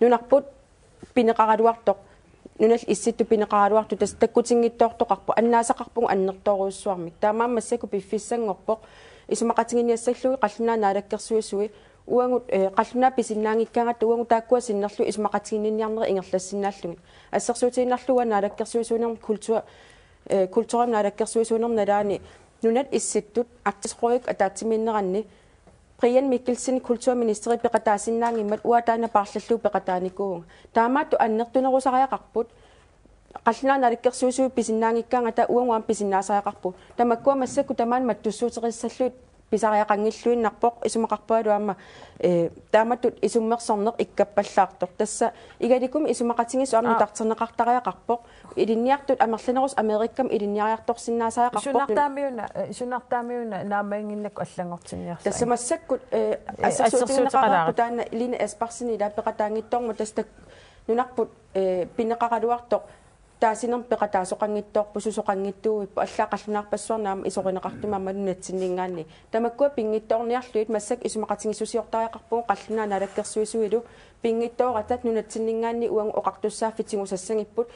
nunarput pineqaraluartoq, nunallu issittut pineqaraluartut tassa takkutinngitsoortoqarpoq, annaasaqarpugut annertoorujussuarmik. Taamaammat massakkut piffissanngorpoq isumaqatiginninniassallugit qallunaat naalakkersuisui uagut, ee, qallunaat pisinnaanngikkaangatta uagut taakkua sinnerlugit isumaqatiginninniarnerit ingerlassinnaallugit. Assersuutigiinnarlugu uanga naalakkersuisuunermi kultur-, ee, kulturimut naalakkersuisuunerma nalaani nunat issittut Arktisk Rådip ataatsimiinneranni Brian Mikkelsen kulturministeri peqataasinnaanngimmat uanga taanna paarlallugu peqataanikuuvunga. Taamaattoq annertunerusariaqarput. Qallunaat naalakkersuisui pisinnaanngikkaangatta uagut aamma pisinnaasariaqarpugut. Tamakkua massakkut tamaani mattussuuterissallugit pisariaqanngilluinnarpoq isumaqarpungalu aamma, eh, taamatut isummersorneq ikkappallaartoq. Tassa igalikumi isumaqatigiissut aamma nutarterneqartariaqarpoq. Ilinniartut amerlanerusoq Amerikami ilinniariartorsinnaasariaqarpoq. Sunartaamiuna, eh, sunartaamiuna naammaginnginnakku allanngortinniarsaat. Tassa massakkut, eh, assersuutigineqaraarput taanna Lene Espersen ilaa peqataanngitsoormat tassa nunarput, eh, pineqaraluartoq taasinermi peqataasoqanngitsoorput, susoqanngitsuupput, allaat qallunaarpassuarnik aamma isorineqartumik aamma nunatsinninngaanniit. Tamakkua pinngitsoorniarlugit massakkut isumaqatigiissusiortariaqarpugut qallunaat naalakkersuisuilu pinngitsoorata nunatsinninngaanniit uagut oqartussaaffik tigusassagipput.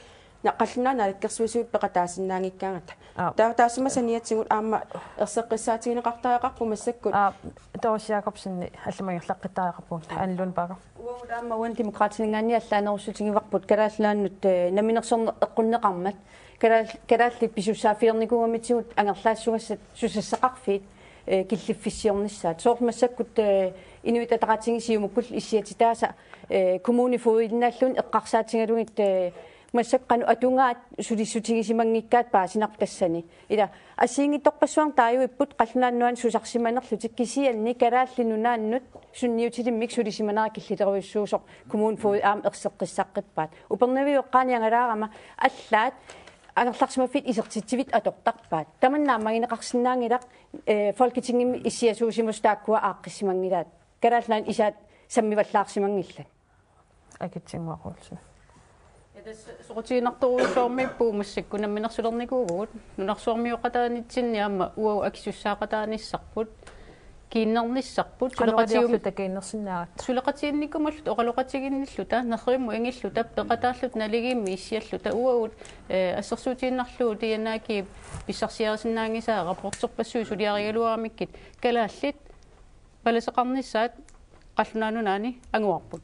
Na-, qallunaat naalakkersuisuit peqataasinnaanngikkaangata. Aap. Taa-, taassuma saniatigut aamma erseqqissaatigineqartariaqarpugut massakkut. Aap, Doris Jakobsen, allamut ingerlaqqittariaqarpugut. Ane Lundbakker. Uagut aamma uani Demokraatininngaanniit allaanerussutigivarput Kalaallit Nunaannut, eh, namminersorneq eqqunneqarmat. Kalaal-, kalaallit pisussaaffiginiarnikuugamitigut angerlaassugassat susassaqarfiit, eh, killiffissiornissaat. Soorlu massakkut, eh, Inuit Ataqatigiit Siumukkut issiatitaasa, eh, kommunefogedinnaalluunniit eqqarsaatigalugit, eh, massakkut qanoq atugaat sulissutigisimanngikkakka paasinarpoq tassani. Ila assigiinngitsorpassuarnik taaguipput Qallunaat Nunaannut susarsimanerlutik kisianni Kalaallit Nunaannut sunniutilimmik sulisimanera killilerujussuusoq kommunefogedit aamma erseqqissaqqippaat. Upernaviup eqqaani angalaarama allaat angerlarsimaffiit isertitsivit atortarpaat. Tamanna naammagineqarsinnaanngilaq, eh, Folketingimi issiasuusimasut taakkua aaqqissimanngilaat. Kalaallit Nunaat isaat sammivallaarsimanngillat. Akitsinnguaq Olsen. Ja tassa soqutiginartorujussuarmiippugut massakkut namminersulernikuuvugut. Nunarsuarmioqataanitsinni aamma uagut akisussaaqataanissarput. Kiinnernissarput. Qanoq suleqatigium-, iliorluta kiinnersinnaagatta? Suleqatigiinnikumalluta oqaloqatigiinnilluta, nerrivimmut ingilluta, peqataalluta naligiimmik issialluta, uagut, eh, assersuutigiinnarlugu D N A-kip pissarsiarisinnaanngisaa rapporterpassuit suliarigaluaramikkit kalaallit palaseqarnissaat Qallunaat Nunaanni anguarput.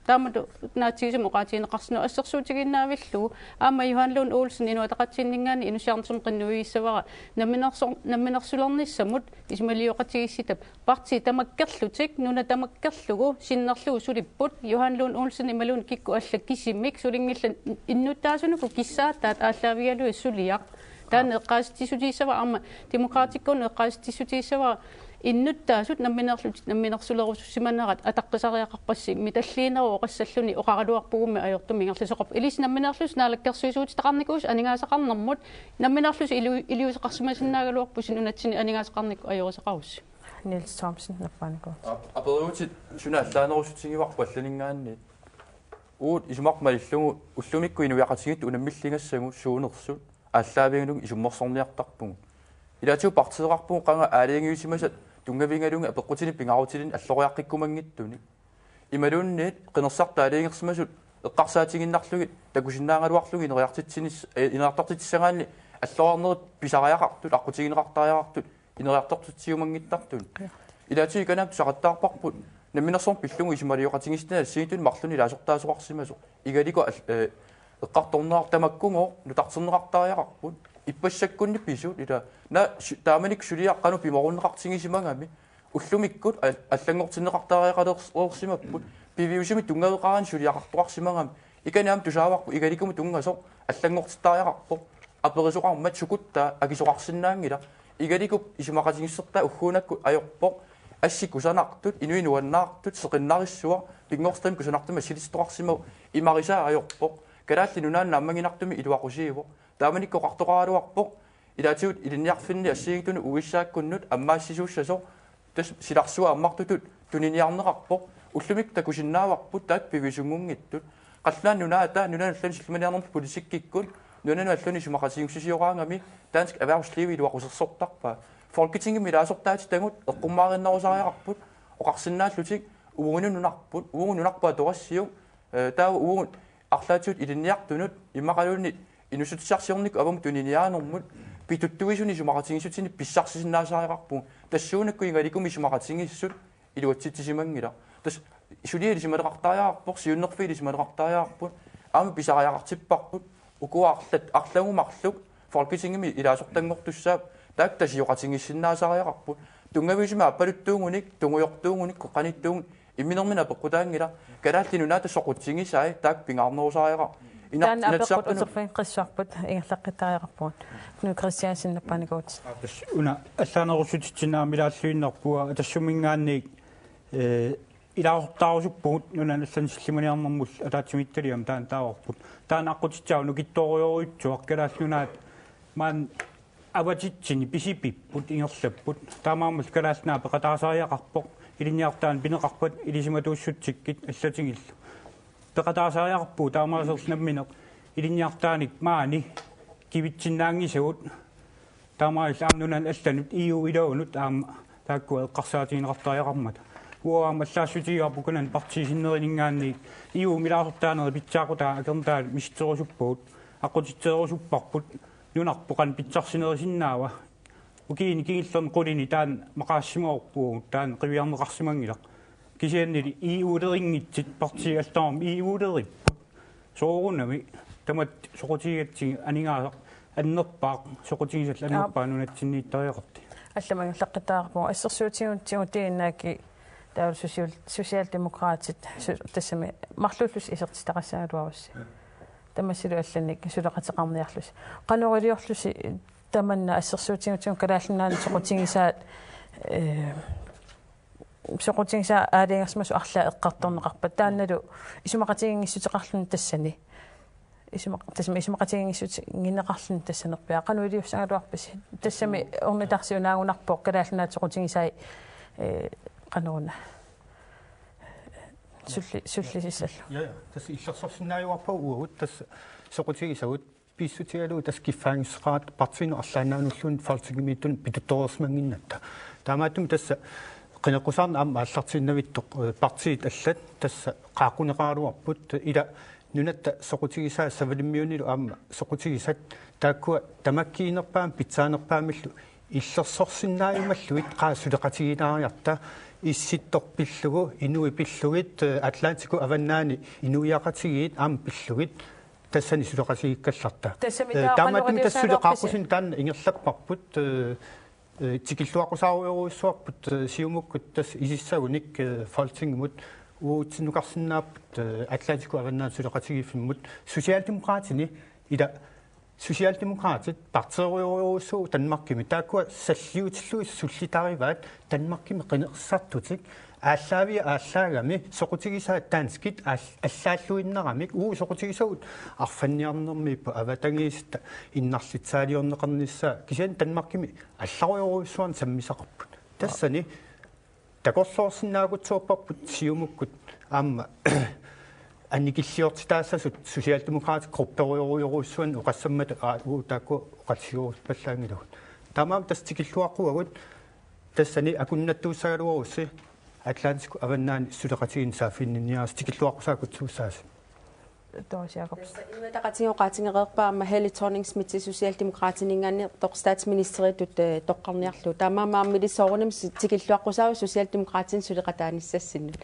Taamatut naatsigisumik oqaatigineqarsinnaavoq assersuutigiinnaavillugu aamma Johan Lund Olsen Inuit Ataqatigiinninngaanniit inussiarnitsumik qinnuigissavara namminersor-, namminersulernissamut isumalioqatigiissitap partii tamakkerlutik, nuna tamakkerlugu sinnerlugu sulipput, Johan Lund Olsen imaluunniit kikkut allat kisimik sulinngillat innuttaasunik kissaataat aallaavigalugit suliaq. Taanna eqqaasitsissutigissavat aamma Demokraatikkunnut eqqaasitsissutigissavat innuttaasut namminerlutik namminersulerusussimanerat ataqqisariaqarpassi mitalliineruvoq oqassalluni oqaraluarpugummi ajortumik ingerlasoqarpoq. Ilissi namminerlusi naalakkersuisuutitaqarnikuusut aningaasaqarnermut namminerlusi ilu-, iliuuseqarsimasinnaagaluarpussi nunatsinni aningaasaqarnikkut ajorisaqarussi. Niels Thomsen, nappaanikuuvoq. Ap-, aperiutit suna allaanerussutigivarput allaninngaanniit. Uagut isumaqarpunga illugu ullumikkut inuiaqatigiittut unammilligassagut suunersut aallaavigalugit isummersorniartarpugut. Ilaatigut partiiqarpugut qanga aalajangiussimasat tunngavigalugit apeqqutinik pingaarutilik alloriaqqikkumanngitsunik. Imaluunniit qinersisartut aalajangersimasut eqqarsaatigiinnarlugit takusinnaagaluarlugit ineriartitsinis-, eh, ineriartortitsissagaanni alloriarnerit pisariaqartut, aqqutigineqartariaqartut, ineriartortitsiumanngittartut. Ilaatigut ikani aamma tusaqattaarparput namminersorneq pillugu isumalioqatigiissitini assigiinngitsunik marlunnik ilaasortaasoqarsimasoq. Igalikku al-, eh, eqqartorneqartoq tamakkugooq nutarterneqartariaqarput. Ippassakkunni pisut ila na su-, taamanikkut suliaq qanoq pimoorunneqartigisimagami. Ullumikkut al-, allanngortinneqartariaqalereersimapput. Piviusumik tunngaveqaraanni suliaqartoqarsimagami. Ikani aamma tusaavarput igalikkumut tunngasoq allanngortittariaqarpoq. Aperisoqarmat sukuttaa akisoqarsinnaanngilaq. Igalikku isumaqatigiissusertaa ugguunakkut ajorpoq. Assit kusanartut, inuit nuannaartut, seqinnarissuaq, pinngortitamik kusanartumik misilittagaqarsimavoq, imarisaa ajorpoq. Kalaallit Nunaannut naammaginartumik iluaqusiivoq. Taamanikkut oqartoqaraluarpoq. Ilaatigut ilinniarfinni assigiinngitsunut U S A-kkunnut ammaassisuussasoq. Tassa silarsuaq ammartutut tuniniarneqarpoq. Ullumikkut takusinnaavarput taakku pivisunngunngitsut. Qallunaat Nunaata nunanut allanut sillimaniarnermut politikkikkut nunanut allanut isumaqatigiissusioraangami dansk erhvervsliv iluaqusersortarpaa. Folketingimi ilaasortaatitagut eqqummaarinnarusariaqarput oqarsinnaallutik uagut nunarput, uagut nunarput atorassiuk, eh, taava uagut arlaatigut ilinniartunut immaqaluunniit inuussutissarsiornikkut avammut tuniniaanermut pituttuisunik isumaqatigiissutinik pissarsisinnaasareerpugut. Tassuunakkut igalikkumut isumaqatigiissut iluatsitsisimanngilaq. Tassa suliaq ilisimaleqartariaqarpoq, siunnerfiit ilisimaleqartariaqarput, aamma pisariaqartipparput, ukua arlat, arlaat marluk, Folketingimi ilaasortanngortussaapput, taakku tasioqatigiissinnaasariaqarput, tunngaviusumik aappaluttuugunik, tungujortuugunik, qeqqaniittuugunik, imminermini apeqqutaanngilaq, Kalaallit Nunaata soqutigisai, taakku pingaarnerusariaqarput. Taanna apeqqut uterfigeqqissaarput ingerlaqqittariaqarpugut. Knud Kristiansen nappaanikuuvoq. Una allaanerussutitsinni aamma ilaalluinnarpunga tassuminngaanniit, eh, ilaasortaarusuppugut nunanut allanut sillimaniarnermullu ataatsimiititaliami taanna taavarput. Taanna aqqutissaq nukittoorujorujussuaq Kalaallit Nunaat maani avatitsinni pisipipput ingerlapput. Taamaammallu Kalaallit Nunaat peqataasariaqarpoq ilinniartitaaneq pineqarpat ilisimatuussutsikkut allatigullu. Peqataasariaqarpugut taamaaserlu nammineq ilinniartitaaneq maani kivitsinnaanngisagut. Taamaalilluta aamma nunanut allanut E U iluanut aamma taakkua eqqarsaatigineqartariaqarmata. Uagut aamma allaassutigaarput ukunani partiit sinneriningaanniit E U-mi ilaasortaanerit pitsaaqutaa akornutaat misissorusuppagut, aqqutitseerusupparput, nunarput qanoq pissarsinerisinnaavat. Ukiuni kingullerni qulini taanna maqaasimaarpugut, taanna qiviarneqarsimanngilaq. Kisiannili E U-lerinngitsut partiit allat tamarmik E U-leripput. Soorunami tamatta soqutigigatsigit aningaasaq annerpaaq, soqutigisallu annerpaaq nunatsinniittariaqartoq. Allamut ingerlaqqittariaqarpugut assersuutigut tigut tiinnaaki taava social-, Socialdemokraatit su-, tassami marluullusi isertitaqassagaluarussi. Tamassilu allanik suleqateqarniarlusi. Qanoq iliorlusi tamanna assersuutigut tigut Kalaallit Nunaanni soqutigisaat, eh, soqutigisaat aalajangersimasut arlaat eqqartorneqarpat taannalu isumaqatiginngissuteqarluni tassani. Isumaq-, tassami isumaqatiginngissuteqarluni tassanerpiaq. Qanoq iliussagaluarpisi? Tassami ornitarsi unaagunarpoq Kalaallit Nunaat soqutigisai, eh, qanoruna. Sulli-, sullisissallu. Ja, ja. Tassa illersorsinnaajuarpagut uagut tassa soqutigisagut piissutigalugu tassa kiffaanngissuseqarata partiinut arlaannaanulluunniit Folketingimiittunut pituttoreersimannginnatta. Taamaattumik tassa qineqqusaarneq aamma aallartiinnavittoq, eh, partiit allat tassa qaaqquneqaraluarput ila nunatta soqutigisaat Savalimmiunilu aamma soqutigisat taakkua tamakkiinerpaamik pitsaanerpaamillu illersorsinnaajumallugit qaa suleqatigilaariarta Issittoq pillugu, inuit pillugit, eh, Atlantikkut avannaani inuiaqatigiit aamma pillugit tassani suleqatigiikkallarta. Tassami eh, taava taamaattumik qanoq tassa suli iliussagaluarpisi? Qaaqqusineq taanna ingerlapparput, eh, eh, tikilluaqqusaarujoruissuarput, eh, Siumukkut tassa isissagunik, eh, Folketingimut uatsinnukarsinnaapput, eh, Atlantikkut avannaani suleqatigiiffimmut Socialdemokratini ila Socialdemokratit partiirujorujuussuugut Danmarkimi taakkua salliutillugit sullitarivaat Danmarkimi qinersisartutik aallaaviat aallaagami soqutigisaat danskit aal-, allaalluinnaramik uagut soqutigisagut arfanniarnermiipput avatangiisit innarlitsialiorneqarnissaat kisianni Danmarkimi allarujorujussuarnik sammisaqarput. Tassani takorloorsinnaagutsoorparput Siumukkut aamma annikilliortitaassasut Socialdemokraatit grupperujorujorujussuannik oqassammata aa uagut taakkua oqaatigiuarpallaanngilagut. Taamaammat tassa tikilluaqquagut tassani akunnattuussagaluarussi Atlantikkut avannaani suleqatigiinneq saaffiginninniarisi tikilluaqqusaakkutsuussaasi. Doris Jakobsen. Tassa Inuit Ataqatigiit oqaatigereerpaat aamma Helle Thorning-Schmidt Socialdemokratininngaanniittoq statsministeritut, eh, toqqarniarlugu. Taamaammat aamma ilissi soorunami si-, tikilluaqqusaavugut Socialdemokratinik suleqataanissassinnut.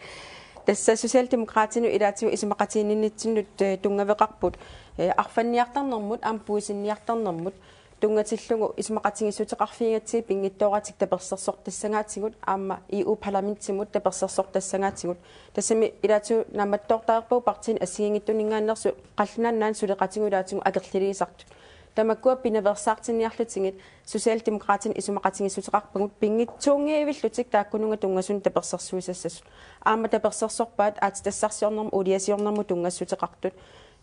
Tassa Socialdemokratinut ilaatigut isumaqatiginninnitsinnut, eh, tunngaveqarput, eh, arfanniartarnermut, aamma puisinniartarnermut, tunngatillugu isumaqatigiissuteqarfigigatsigit pinngitsooratik tapersersortassagaatigut aamma E U-parlamentimut tapersersortassagaatigut. Tassami ilaatigut naammattoortareerpagut partiinit assigiinngitsuninngaanneersut Qallunaat Nunaannut suleqatigut ilaatigut akerlilisartut. Tamakkua pinaveersaartinniarlutigit Socialdemokratinik isumaqatigiissuteqarpagut pinngitsoorngivillutik taakkununnga tunngasunik tapersersuisassasut. Aamma tapersersorpaat aatsitassarsiornermut uuliasiornermut tunngassuteqartut.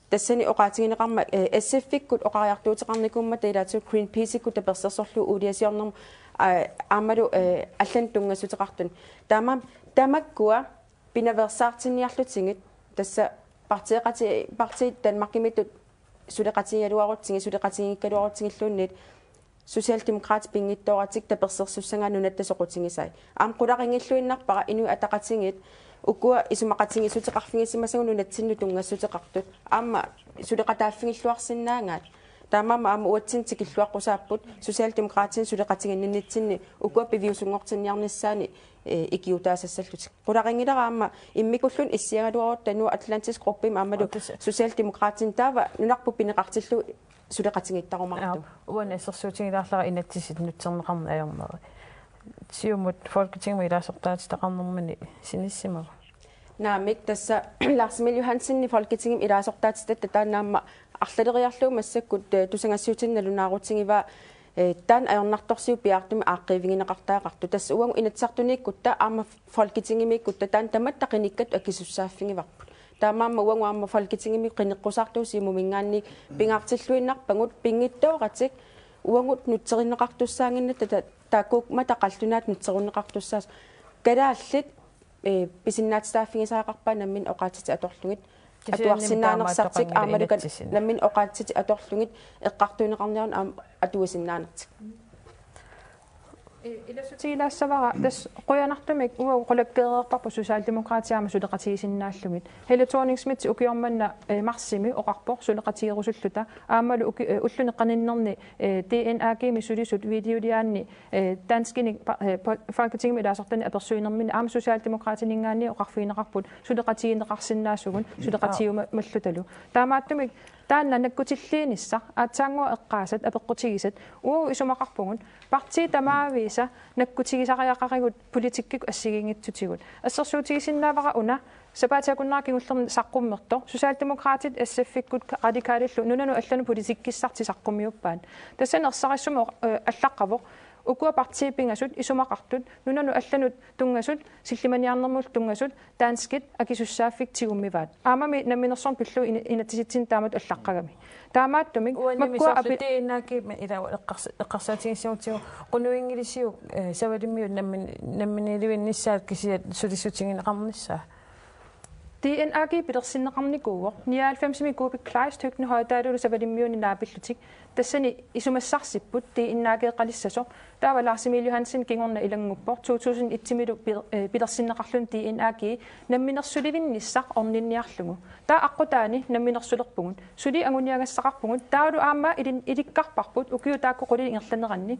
Tassani oqaatigineqarmat, eh, S F-ikkut oqariartuuteqarnikuummata ilaatigut Greenpeace-ikkut tapersersorlugu uuliasiornermut, aa, aammalu, eh, allanut tunngassuteqartut. Taamaammat tamakkua pinaveersaartinniarlutigit tassa partiiqati-, partiit Danmarkimiittut suleqatigigaluarutsigit, suleqatigiikkaluarutsigilluunniit Socialdemokraatit pinngitsooratik tapersersussagaat nunatta soqutigisai. Aamma qularinngilluinnarpara Inuit Ataqatigiit ukua isumaqatigiissuteqarfigisimasagut nunatsinnut tunngassuteqartut. Aamma suleqataaffigilluarsinnaagaat. Taamaammat aamma uatsinnut tikilluaqqusaapput Socialdemokraatit suleqatiginninnitsinni ukua piviusunngortinniarnissaannik, eh, ikiuutaasassallutik. Qularinngilara aamma immikkuulluunniit issiagaluarutta Nordatlantisk Gruppemi aammalu Socialdemokraatit taava nunarput pineqartillugu suleqatigiittarumaartut. Aap, uani assersuutigilaarlara inatsisit nutserneqarneq ajorneri. Siumut Folketingimi ilaasortaatitaqarnermini sinissimagu. Naamik, tassa Lars Emil Johansenip Folketingimi ilaasortaatitatta taanna aamma arlaleriarlugu massakkut, eh, tusagassiuutini nalunaarutigivaa, eh, taanna ajornartorsiut piaartumik aaqqiivigineqartariaqartoq. Tassa uagut Inatsisartuniikkutta aamma Folketingimiikkutta taanna tamatta qinikkat akisussaaffigivarput. Taamaammat uagut aamma Folketingimi qineqqusaartugut Siumuminngaanniit pingaartilluinnarpagut pinngitsooratik uagut nutserineqartussaaginnatta ta-, taakkuummata qallunaat nutserunneqartussaasoq. Kalaallit, eh, pisinnaatitaaffigissaqarpaat namminneq oqaatsitik atorlugit. Kisianni atuarsinnaanersartik taamaattoqanngilaq aammalu inatsisinni. Namminneq oqaatsitik atorlugit eqqartuineqarniarneq aamma atuisinnaanertik. Ilassutiilaassavara tassa qujanartumik uagut qulakkeereerparput Socialdemokraatit aamma suleqatigisinnaallugit. Helle Thorning-Schmidt ukioq manna, eh, marsimi oqarpoq suleqatigerusulluta aammalu uki-, eh, ulluni qaninnerni, eh, D N A G-mi sulisut videoliaanni, eh, danskinik pa-, eh, po-, Folketingimi ilaasortanik apersuinerminni aamma Socialdemokratininngaanniit oqarfigineqarput suleqatigineqarsinnaasugut suleqatigiumallutalu. Taamaattumik taanna nakkutilliinissaq aatsaannguaq eqqaasat apeqqutigisat uagut isumaqarpugut partiit tamaavisa nakkutigisariaqarigut politikkikkut assigiinngitsutigut. Assersuutigisinnaavara una sapaatip akunnera kingullerni saqqummertoq Socialdemokraatit S F-ikkut Radikalillu nunanut allanut politikkissartik saqqummiuppaat. Tassani ersarissumik, eh, allaqqavoq ukua partiit pingasut isumaqartut nunanut allanut tunngasut sillimaniarnermut tunngasut danskit akisussaaffik tigummivaat. Aammami namminersorneq pillugu ina-, inatsisitsinni taamatut allaqqagami. Taamaattumik uannimi makkua soorlu api- D N A G-mi ila eqqars-, eqqarsaatigissagutsigit qunuinngilisiuk, eh, savalimmiut nammin-, namminiilivinnissaat kisiat sulissutigineqarnissaa. D N A G pilersinneqarnikuuvoq nioghalvfemsimi Kuupik Kleist, Høgni Hoydalulu savalimmiunit naapillutik. Tassani isumassarsipput D N A G-qalissasoq. Taava Lars Emil Johansen kingorna ilannguppoq to tusind et-imilu pil-, eh, pilersinneqarluni D N A G namminersulivinnissaq orninniarlugu. Taava aqqutaani namminersulerpugut. Suli anguniagassaqarpugut. Taavalu aamma ilin-, ilikkarparput ukiut taakku qulit ingerlaneranni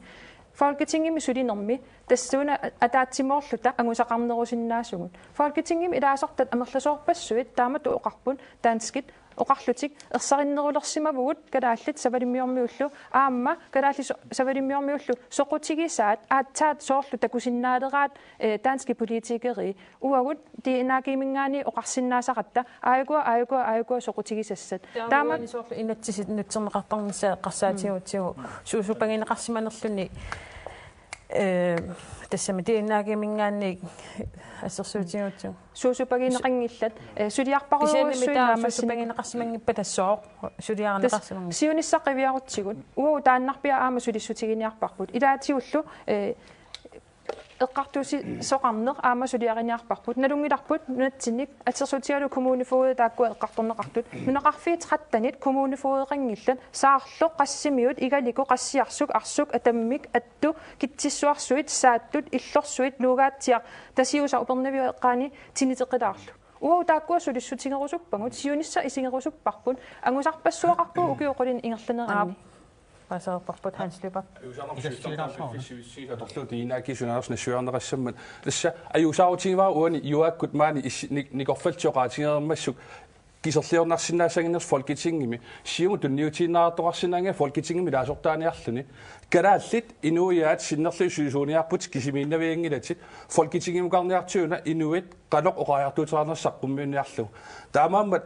Folketingimi sulinermi tassuuna ataatsimoorluta angusaqarnerusinnaasugut. Folketingimi ilaasortat amerlasoorpassuit taamatut oqarput danskit oqarlutik ersarinnerulersimavugut kalaallit savalimmiormiullu aamma kalaallit so-, savalimmiormiullu soqutigisaat aatsaat soorlu takusinnaaleraat, eh, danskit politikerit uagut D N A G-minngaanniit oqarsinnaasaratta aajukua, aajukua, aajukua soqutigisassat. Taama taama uani soorlu inatsisit nutserneqartarnissaat eqqarsaatigigatsigu suusupagineqarsimanerluni, eh, tassami D N A G-minngaanniit assersuutigigatsigu. Suusupagineqanngillat, eh, suliarparujuussuit kisiannimi taava naammassinik- suusupagineqarsimanngippata sooq suliarineqarsimanngippat. Siunissaq qiviarutsigu. Uagut taannarpiaq aamma sulissutiginiarparput. Ilaatigullu, eh, eqqartuussisoqarneq aamma suliariniarparput. Nalunngilarput nunatsinnik assersuutigalugu kommunefogedit taakkua eqqartorneqartut. Nunaqarfiit trettenit kommunefogederanngillat. Saarloq, Qassimiut, Igaliku, Qassiarsuk, Arsuk, Atammik, Attu, Kitsissuarsuit, Saattut, Illorsuit, Nuugaatsiaq, Tasiusaq Upernaviup eqqaani Tiniteqilaarlu. Uagut taakkua sulissutigerusuppagut, siunissaq isigerusupparput, angusarpassuaqarpugut ukiut qulinik ingerlaneranni. Aap. Paasereerparput Hans Lyberth. Ajuusaarnerput sivisutigisartorlugu D N A G-p sunaarsuaq nassuiarneqassammat. Tassa ajuusaarutigivara uani Juakkut maani issi-, nik-, nikorfallit oqaatigereermassuk kiserliornarsinnaassaginnassasoq Folketingimi. Siumut tunniutiinnartoqarsinnaanngilaq Folketingimi ilaasortaaniarluni. Kalaallit inuiaat sinnerlugit sulisuuniarputit kisimiinnavianngilatit. Folketingimukarniartiguna inuit qanoq oqariartuuteqarnersut saqqummiunniarlugu. Taamaammat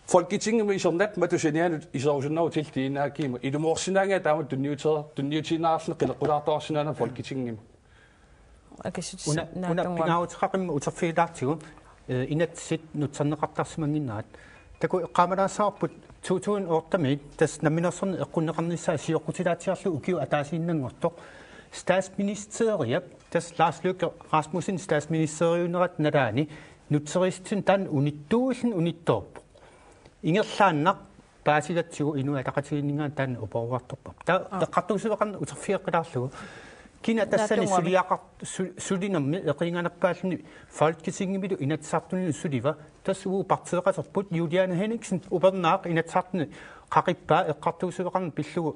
Folketingimi isernat matusanianut iserusunnarutillit D N A G-mut. Ilumoorsinnaanngilaq taamatut tunniuteer-, tunniutiinnarluni qineqqutaartoqarsinnaanera Folketingimi. Akissutis-, una, una naatsunnguamik pingaaruteqaqimmat uterfigilaartigu, eh, inatsisit nutserneqartarsimannginnerat. Taku eqqaamalaassavarput to tusind otte-miit tassa namminersorneq eqqunneqarnissaa sioqqutilaatsiarlugu ukiup ataasiinnanngortoq. Statsministeriap, tassa Lars Løkke Rasmussen statsministeriunerata nalaani nutseriissutsini taanna unittuulluni unittoorpoq. Ingerlaannaq paasigatsigu Inuit Ataqatigiinninngaanniit taanna uparuartorparput. Taava Aap. Eqqartuussiveqarneq uterfigeqqilaarlugu. Kina tassani naatsunnguamik suliaqar-, su-, sulinermi eqiinganerpaalluni Folketingimilu Inatsisartunilu suliva. Tassa uagut partiiqaserput Juliane Henningsen upernaaq Inatsisartuni qaqippaa eqqartuussiveqarneq pillugu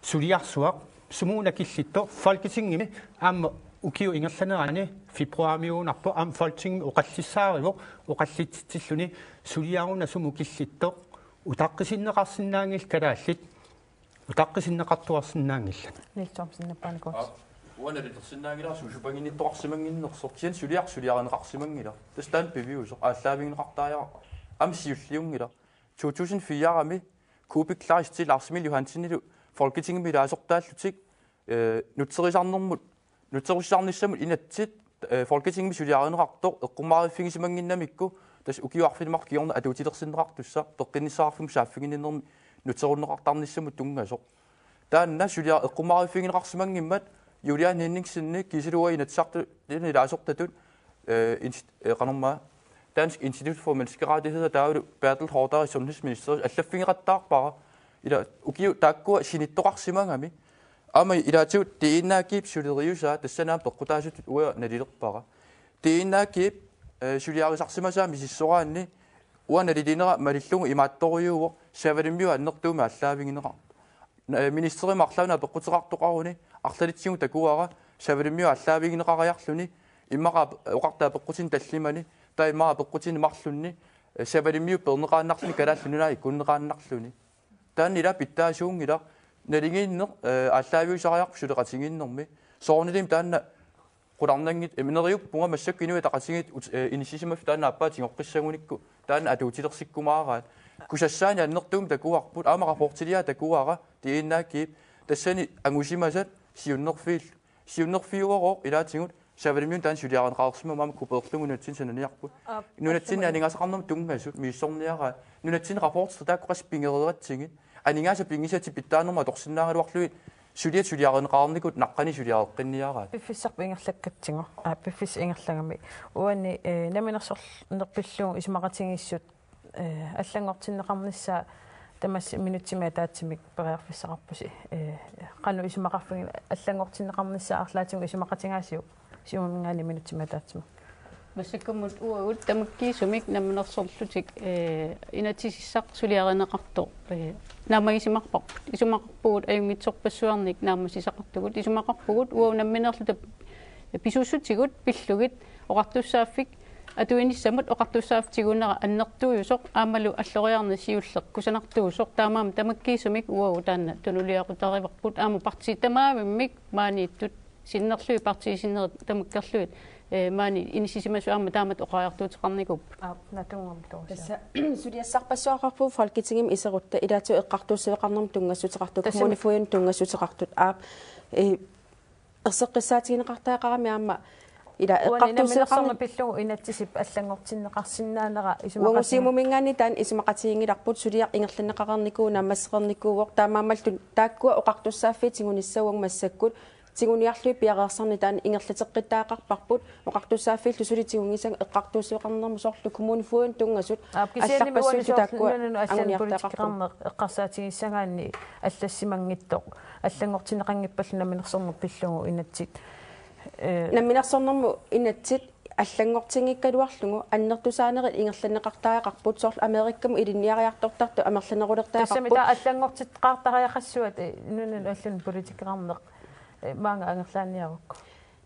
suliarsuaq sumuuna killittoq Folketingimi aamma ukiup ingerlanerani februarimiugunarpoq aamma Folketingimi oqallissaarivoq oqallitsitsilluni suliaruna sumut killittoq utaqqisinneqarsinnaanngillat kalaallit utaqqisinneqartuarsinnaanngillat. Niels Thomsen, Nappaanikuus. Uanga nalitersinnaanngilaq suusupaginnittoqarsimannginnersoq, kisianni suliaq suliarineqarsimanngilaq. Tassa taanna piviusoq aallaavigineqartariaqarpoq. Aamma siulliunngilaq. To tusind fire-mi Kuupik Kleist Lars Emil Johansenilu Folketingimi ilaasortaallutik, eh, nutserisarnermut, nutserissarnissamut inatsit, eh, Folketingimi suliarineqartoq eqqummaariffigisimannginnamikku, tassa ukiut arfineq-marluk kingorna atuutilersinneqartussaq peqqinnissaqarfimmut saaffiginninnermi nutserunneqartarnissamut tunngasoq. Taanna suliaq eqqummaariffigineqarsimanngimmat Juliane Henningsenip kiisalu uagut Inatsisartuni ilaasortatut, eh, inst-, eh, qanormaa, Dansk Institut for Menneskerettigheder, taavalu Bertel Haarder sundhedsministeriup allaffigeqattaarpara. Ila ukiut taakkua sinittoqarsimagami. Aamma ilaatigut D N A-kip suleriusaa tassani aamma peqqutaasutut uanga nalilerpara. D N A-kip, eh, suliarisarsimasaa misissoraanni uanga nalilinera malillugu imaattorujuuvoq Savalimmiut annertuumik aallaavigineqartoq. Na-, eh, ministerimut arlaannik apeqquteqartoqaruni arlalitsigut takuara Savalimmiut aallaavigineqariarluni, immaqa ap-, oqarta apeqqutini tallimani, taava immaqa apeqqutini marlunni, eh, Savalimmiut peerneqaannarluni Kalaallit Nunaat ikkunneqaannarluni. Taanna ila pitsaasuunngilaq, naligiinneq, eh, aallaaviusariaqarpoq suleqatigiinnermi. Soorunalimi taanna qularnanngitsoq, eh, neriuppunga massakkut Inuit Ataqatigiit ut-, eh, inissisimaffik taanna aappaa tigoqqissagunikku taanna atuutilersikkumaaraat. Kusassaanik annertuumik takuarput, aamma rapportiliaa takuara D N A-kip tassani angusimasat siunnerfiil-, siunnerfiuarooq ilaatigut Savalimmiunut taanna suliarineqareersimammat aamma kupeerlugu nunatsinni sananiarput. Aap, nunatsinni assamani aningaasaqarnermut tunngasut misissorniaraat. Nunatsinni rapportit taakku qassit pigereeratsigit. Aningaasat pigisatik pitsaanermut atorsinnaagaluarlugit suliat suliarineqarnikuut naqqani suliareqqinniaraat. Piffissarput ingerlakkatsigu. Aa, piffissap ingerlagami. Uani, eh, namminersornerpillugu isumaqatigiissut, eh, allanngortinneqarnissaa tamassi minutsimik ataatsimik periarfissaqarpusi. Eh, qanoq isumaqarfigin allanngortinneqarnissaa arlaatigut isumaqatigaasiuk? Siumuminngaanniit minutsimik ataatsimut. Massakkumut uagut tamakkiisumik namminersorlutik, eh, inatsisissaq suliarineqartoq, eh, naammagisimarparput. Isumaqarpugut ajunngitsorpassuarnik naammassisaqartugut. Isumaqarpugut uagut nammineerluta pisuussutigut pillugit oqartussaaffik atuinissamut oqartussaaffik tigunerat annertuujusoq aammalu alloriarneq siulleq kusanartuusoq, taamaammat tamakkiisumik uagut taanna tunuliaqutarivarput aamma partiit tamaavimmik maaniittut sinnerlugit, partiit sinnerit tamakkerlugit, eh, maani inissisimasut aamma taamatut oqariartuuteqarnikuupput. Aap, natunngam torusia. Tassa suliassarpassuaqarpugut Folketingimi iserutta ilaatigut eqqartuussiveqarnermut tunngassuteqartut, tassami kommunefogedinut tunngassuteqartut, aap, eh, erseqqissaatigineqartariaqarami aamma ila uani eqqartuussiveqarni- namminersorneq pillugu inatsisip allanngortinneqarsinnaanera isumaqatigiit. Uagut Siumuminngaanniit taanna isumaqatiginngilarput, suliaq ingerlanneqareernikuuvoq, naammassereernikuuvoq, taamaammallu taakkua oqartussaaffiit tigunissaat uagut massakkut tiguniarlugit piareersarneq taanna ingerlateqqittariaqarparput, oqartussaaffiillu suli tigunngisagut eqqartuussiveqarnermut soorlu kommunefogedinut tunngasut. Aap, kisianni uani allarpassuit soorlu taakkua nunanut allanut anguniartariaqarput. Politikkeqarneq eqqarsaatigissagaanni allassimanngitsoq allanngortinneqanngippallu namminersorneq pillugu inatsit. Eh, namminersornermut inatsit allanngortinngikkaluarlugu annertusaanerit ingerlanneqartariaqarput, soorlu Amerikamut ilinniariartortartut amerlanerulertariaqarput. Tassami taava allanngortitseqartariaqassuat, eh, nunanut allanut politikkeqarneq, eh, maanga angerlaanniarukku.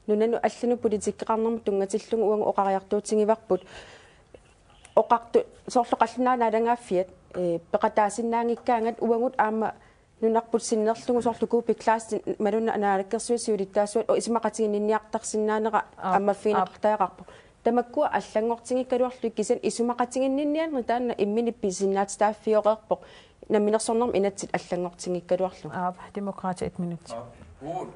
Nunanut allanut politikkeqarnermut tunngatillugu uagut oqariartuutigivarput. Oqartu-, soorlu Qallunaat Naalagaaffiat, eh, peqataasinnaanngikkaangat uagut aamma nunarput sinnerlugu soorlu Kuupik Kleist imaluunniit naalakkersuisut siulittaasuat isumaqatiginninniartarsinnaanera, aap, ammaffigineqartariaqarpoq. Aap. Tamakkua allanngortinngikkaluarlugit kisianni isumaqatiginninniarneq taanna imminut pisinnaatitaaffioreerpoq namminersornermut inatsit allanngortinngikkaluarlugu. Aap, Demokraatit et minut. Aap. Uu,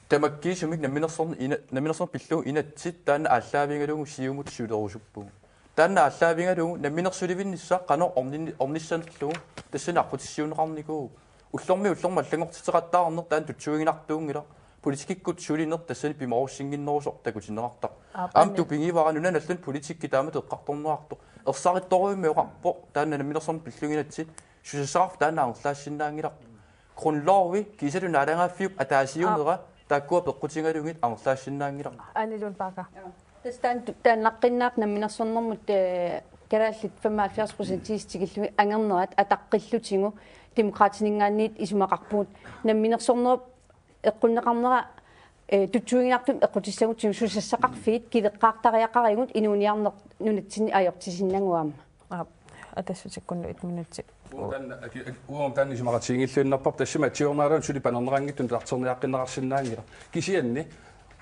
tamakkiisumik namminersorn-, ina-, namminersorneq pillugu inatsit taanna aallaavigalugu Siumut sulerusuppugut. Taanna aallaavigalugu namminersulivinnissaq qanoq ornin-, ornissanerlugu tassani aqqutissiuunneqarnikuuvoq. Ullormiit ullormut allanngortitseqattaarneq taanna tutsuiginartuunngilaq. Politikkikkut sulineq tassani pimoorussinnginnerusoq takutinneqartarpoq. Aap, aamma anni- tupigivara nunanut allanut politikki taamatut eqqartorneqartoq. Ersarittorujussuarmik oqarpoq taanna namminersorneq pillugu inatsit susassaqarfik taanna angerlaassinnaanngilaq. Grundlovi kiisalu naalagaaffiup ataasiunera, aap, taakkua peqqutigalugit angerlaassinnaanngilaq. Anni Lund Bagger. Tassa taanna tu-, taannaqqinnaaq namminersornermut, eh, kalaallit femoghalvfjerds procent tikillugit angernerat ataqqillutigu Demokraatininngaanniit isumaqarpugut namminersornerup eqqunneqarnera, eh, tutsuiginartumik eqqutissagutsigu susassaqarfiit kileqqaartariaqarigut inuuniarneq nunatsinni ajortisinnagu aamma. Aap, Atassutikkut et minut. Uanga taanna, aki-, aki-, uanga taanna isumaqatiginngilluinnarparput, tassami atsiornaaluan suli panerneqanngitsut nutarterniaqqinneqarsinnaanngilaq. Kisianni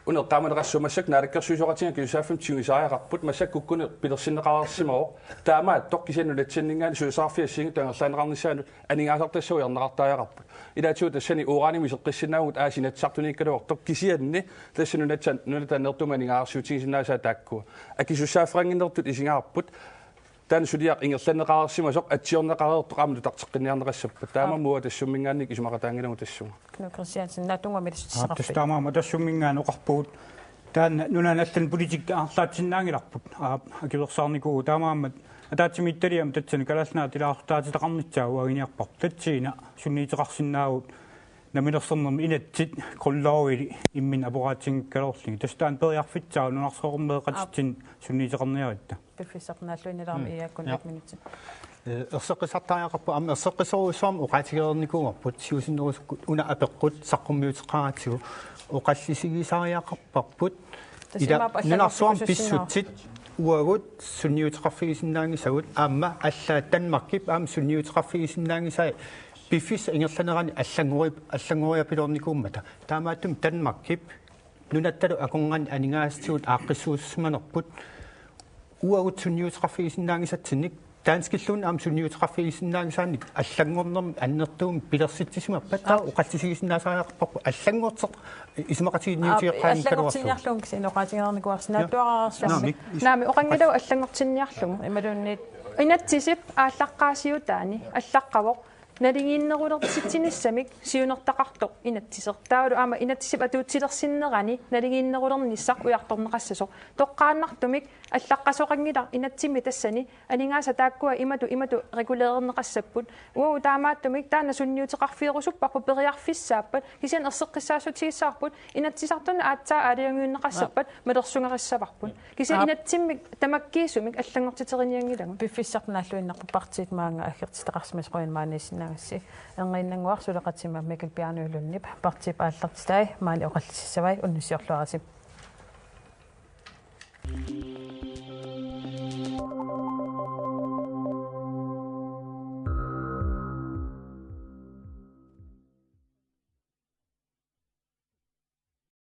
Una eqqaamaneqassaaq, massakkut naalakkersuisooqatigiit akisussaaffimmi tiguisariaqarput, massakkut kukkuneq pilersinneqareersimavoq. Taamaattoq kisianni nunatsinninngaanniit suliffeqarfiup assigiinngitsup angerlarnissaanut aningaasartassat ujarneqartariaqarput. Ilaatigut tassani uranimik iseqqissinnaavugut aasiit inatsisartuniikkaluartoq, kisianni tassa nunatta, nunatta annertuumik aningaasarsiutigisinnaasaat taakkua. Akisussaaffiginnginnertut isigaarput. Taanna suliaq ingerlanneqareersimasoq atsiorneqareertoq aamma nutarteqqinniarneqassappat. Taamaammat uanga tassumminngaanniit isumaqataanngilagut tassunga. Knud Kristiansen, naatsunnguamik. Aa, tassa tassaassumik. Tassumminngaanniit oqarpugut. Taanna nunani allani politikki arlaatsinnaanngilarput. Aa, akuersaarnikuuvugut, taamaammat ataatsimiititaliami tassani Kalaallit Nunaat ilaasortaatitaqarnissaa uaguinniarparput. Tassani sunniuteqarsinnaavugut namminersornermi inatsit grundlovili imminnut aporaatsinngikkaluarlugit. Tassa taanna periarfissaavoq nunarsuarmi meeqqatitsinni sunniuteqarniaritta. Piffissaq naalluinnalerami. Mm. Iiakkut. Ja. Et minutsi. Eh, erseqqissartariaqarpoq, aamma erseqqissorujussuarmik oqaatigereernikuuarput, siusinnerusukkut una apeqqut saqqummiuteqaratsigu oqallisigisariaqarparput. Tassa ila imaappoq nunarsuarmi allanngortikusussinnaavoq. Pissutsit uagut sunniuteqarfigisinnaanngisagut aamma allaat Danmarkip aamma sunniuteqarfigisinnaanngisai piffissap ingerlanerani allanngori-, allanngoriapiloornikuummata. Taamaattumik Danmarkip nunattalu akornanni aningaasatigut aaqqissuussimanerput uagut sunniuteqarfigisinnaanngisatsinnik danskilluunniit aamma sunniuteqarfigisinnaanngisaannik allanngornermik annertuumik pilersitsisimappat taava. Aap. Oqallisigisinnaasariaqarparput allanngorteq isumaqatigiinniutigeqqaanngikkaluarlugu. Allanngortinniarlugu kisianni oqaatigereernikuuarsi. Ja. Naatsuaraareersiarmi. Naamik. Naamik, oqanngilaq allanngortinniarlugu. Imaluunniit. Inatsisip aallaqqaasiutaani allaqqavoq naligiinnerulersitsinissamik siunertaqartoq inatsiseq. Taavalu aamma inatsisip atuutilersinnerani naligiinnerulernissaq ujartorneqassasoq. Toqqaannartumik allaqqasoqanngilaq inatsimmi tassani aningaasat taakkua imatut imatut reguleerneqassapput. Uagut taamaattumik taanna sunniuteqarfigerusupparput periarfissaappat, kisianni erseqqissaassutigissavarput Inatsisartuni aatsaat aalajangiunneqassappat. Aap. Malersugarissavarput. Kisianni. Aap. Inatsimmik tamakkiisumik allanngortiterinianngilagut. Piffissaq naalluinnarpoq, partiit maanga aggertitaqarsimasut qujanaq maaniissinnaagassi. Erniinnannguaq suleqatima Mikkel Bjarnø Lundip partiip aallartitai maani oqallisissavai, unnussiorluarisi.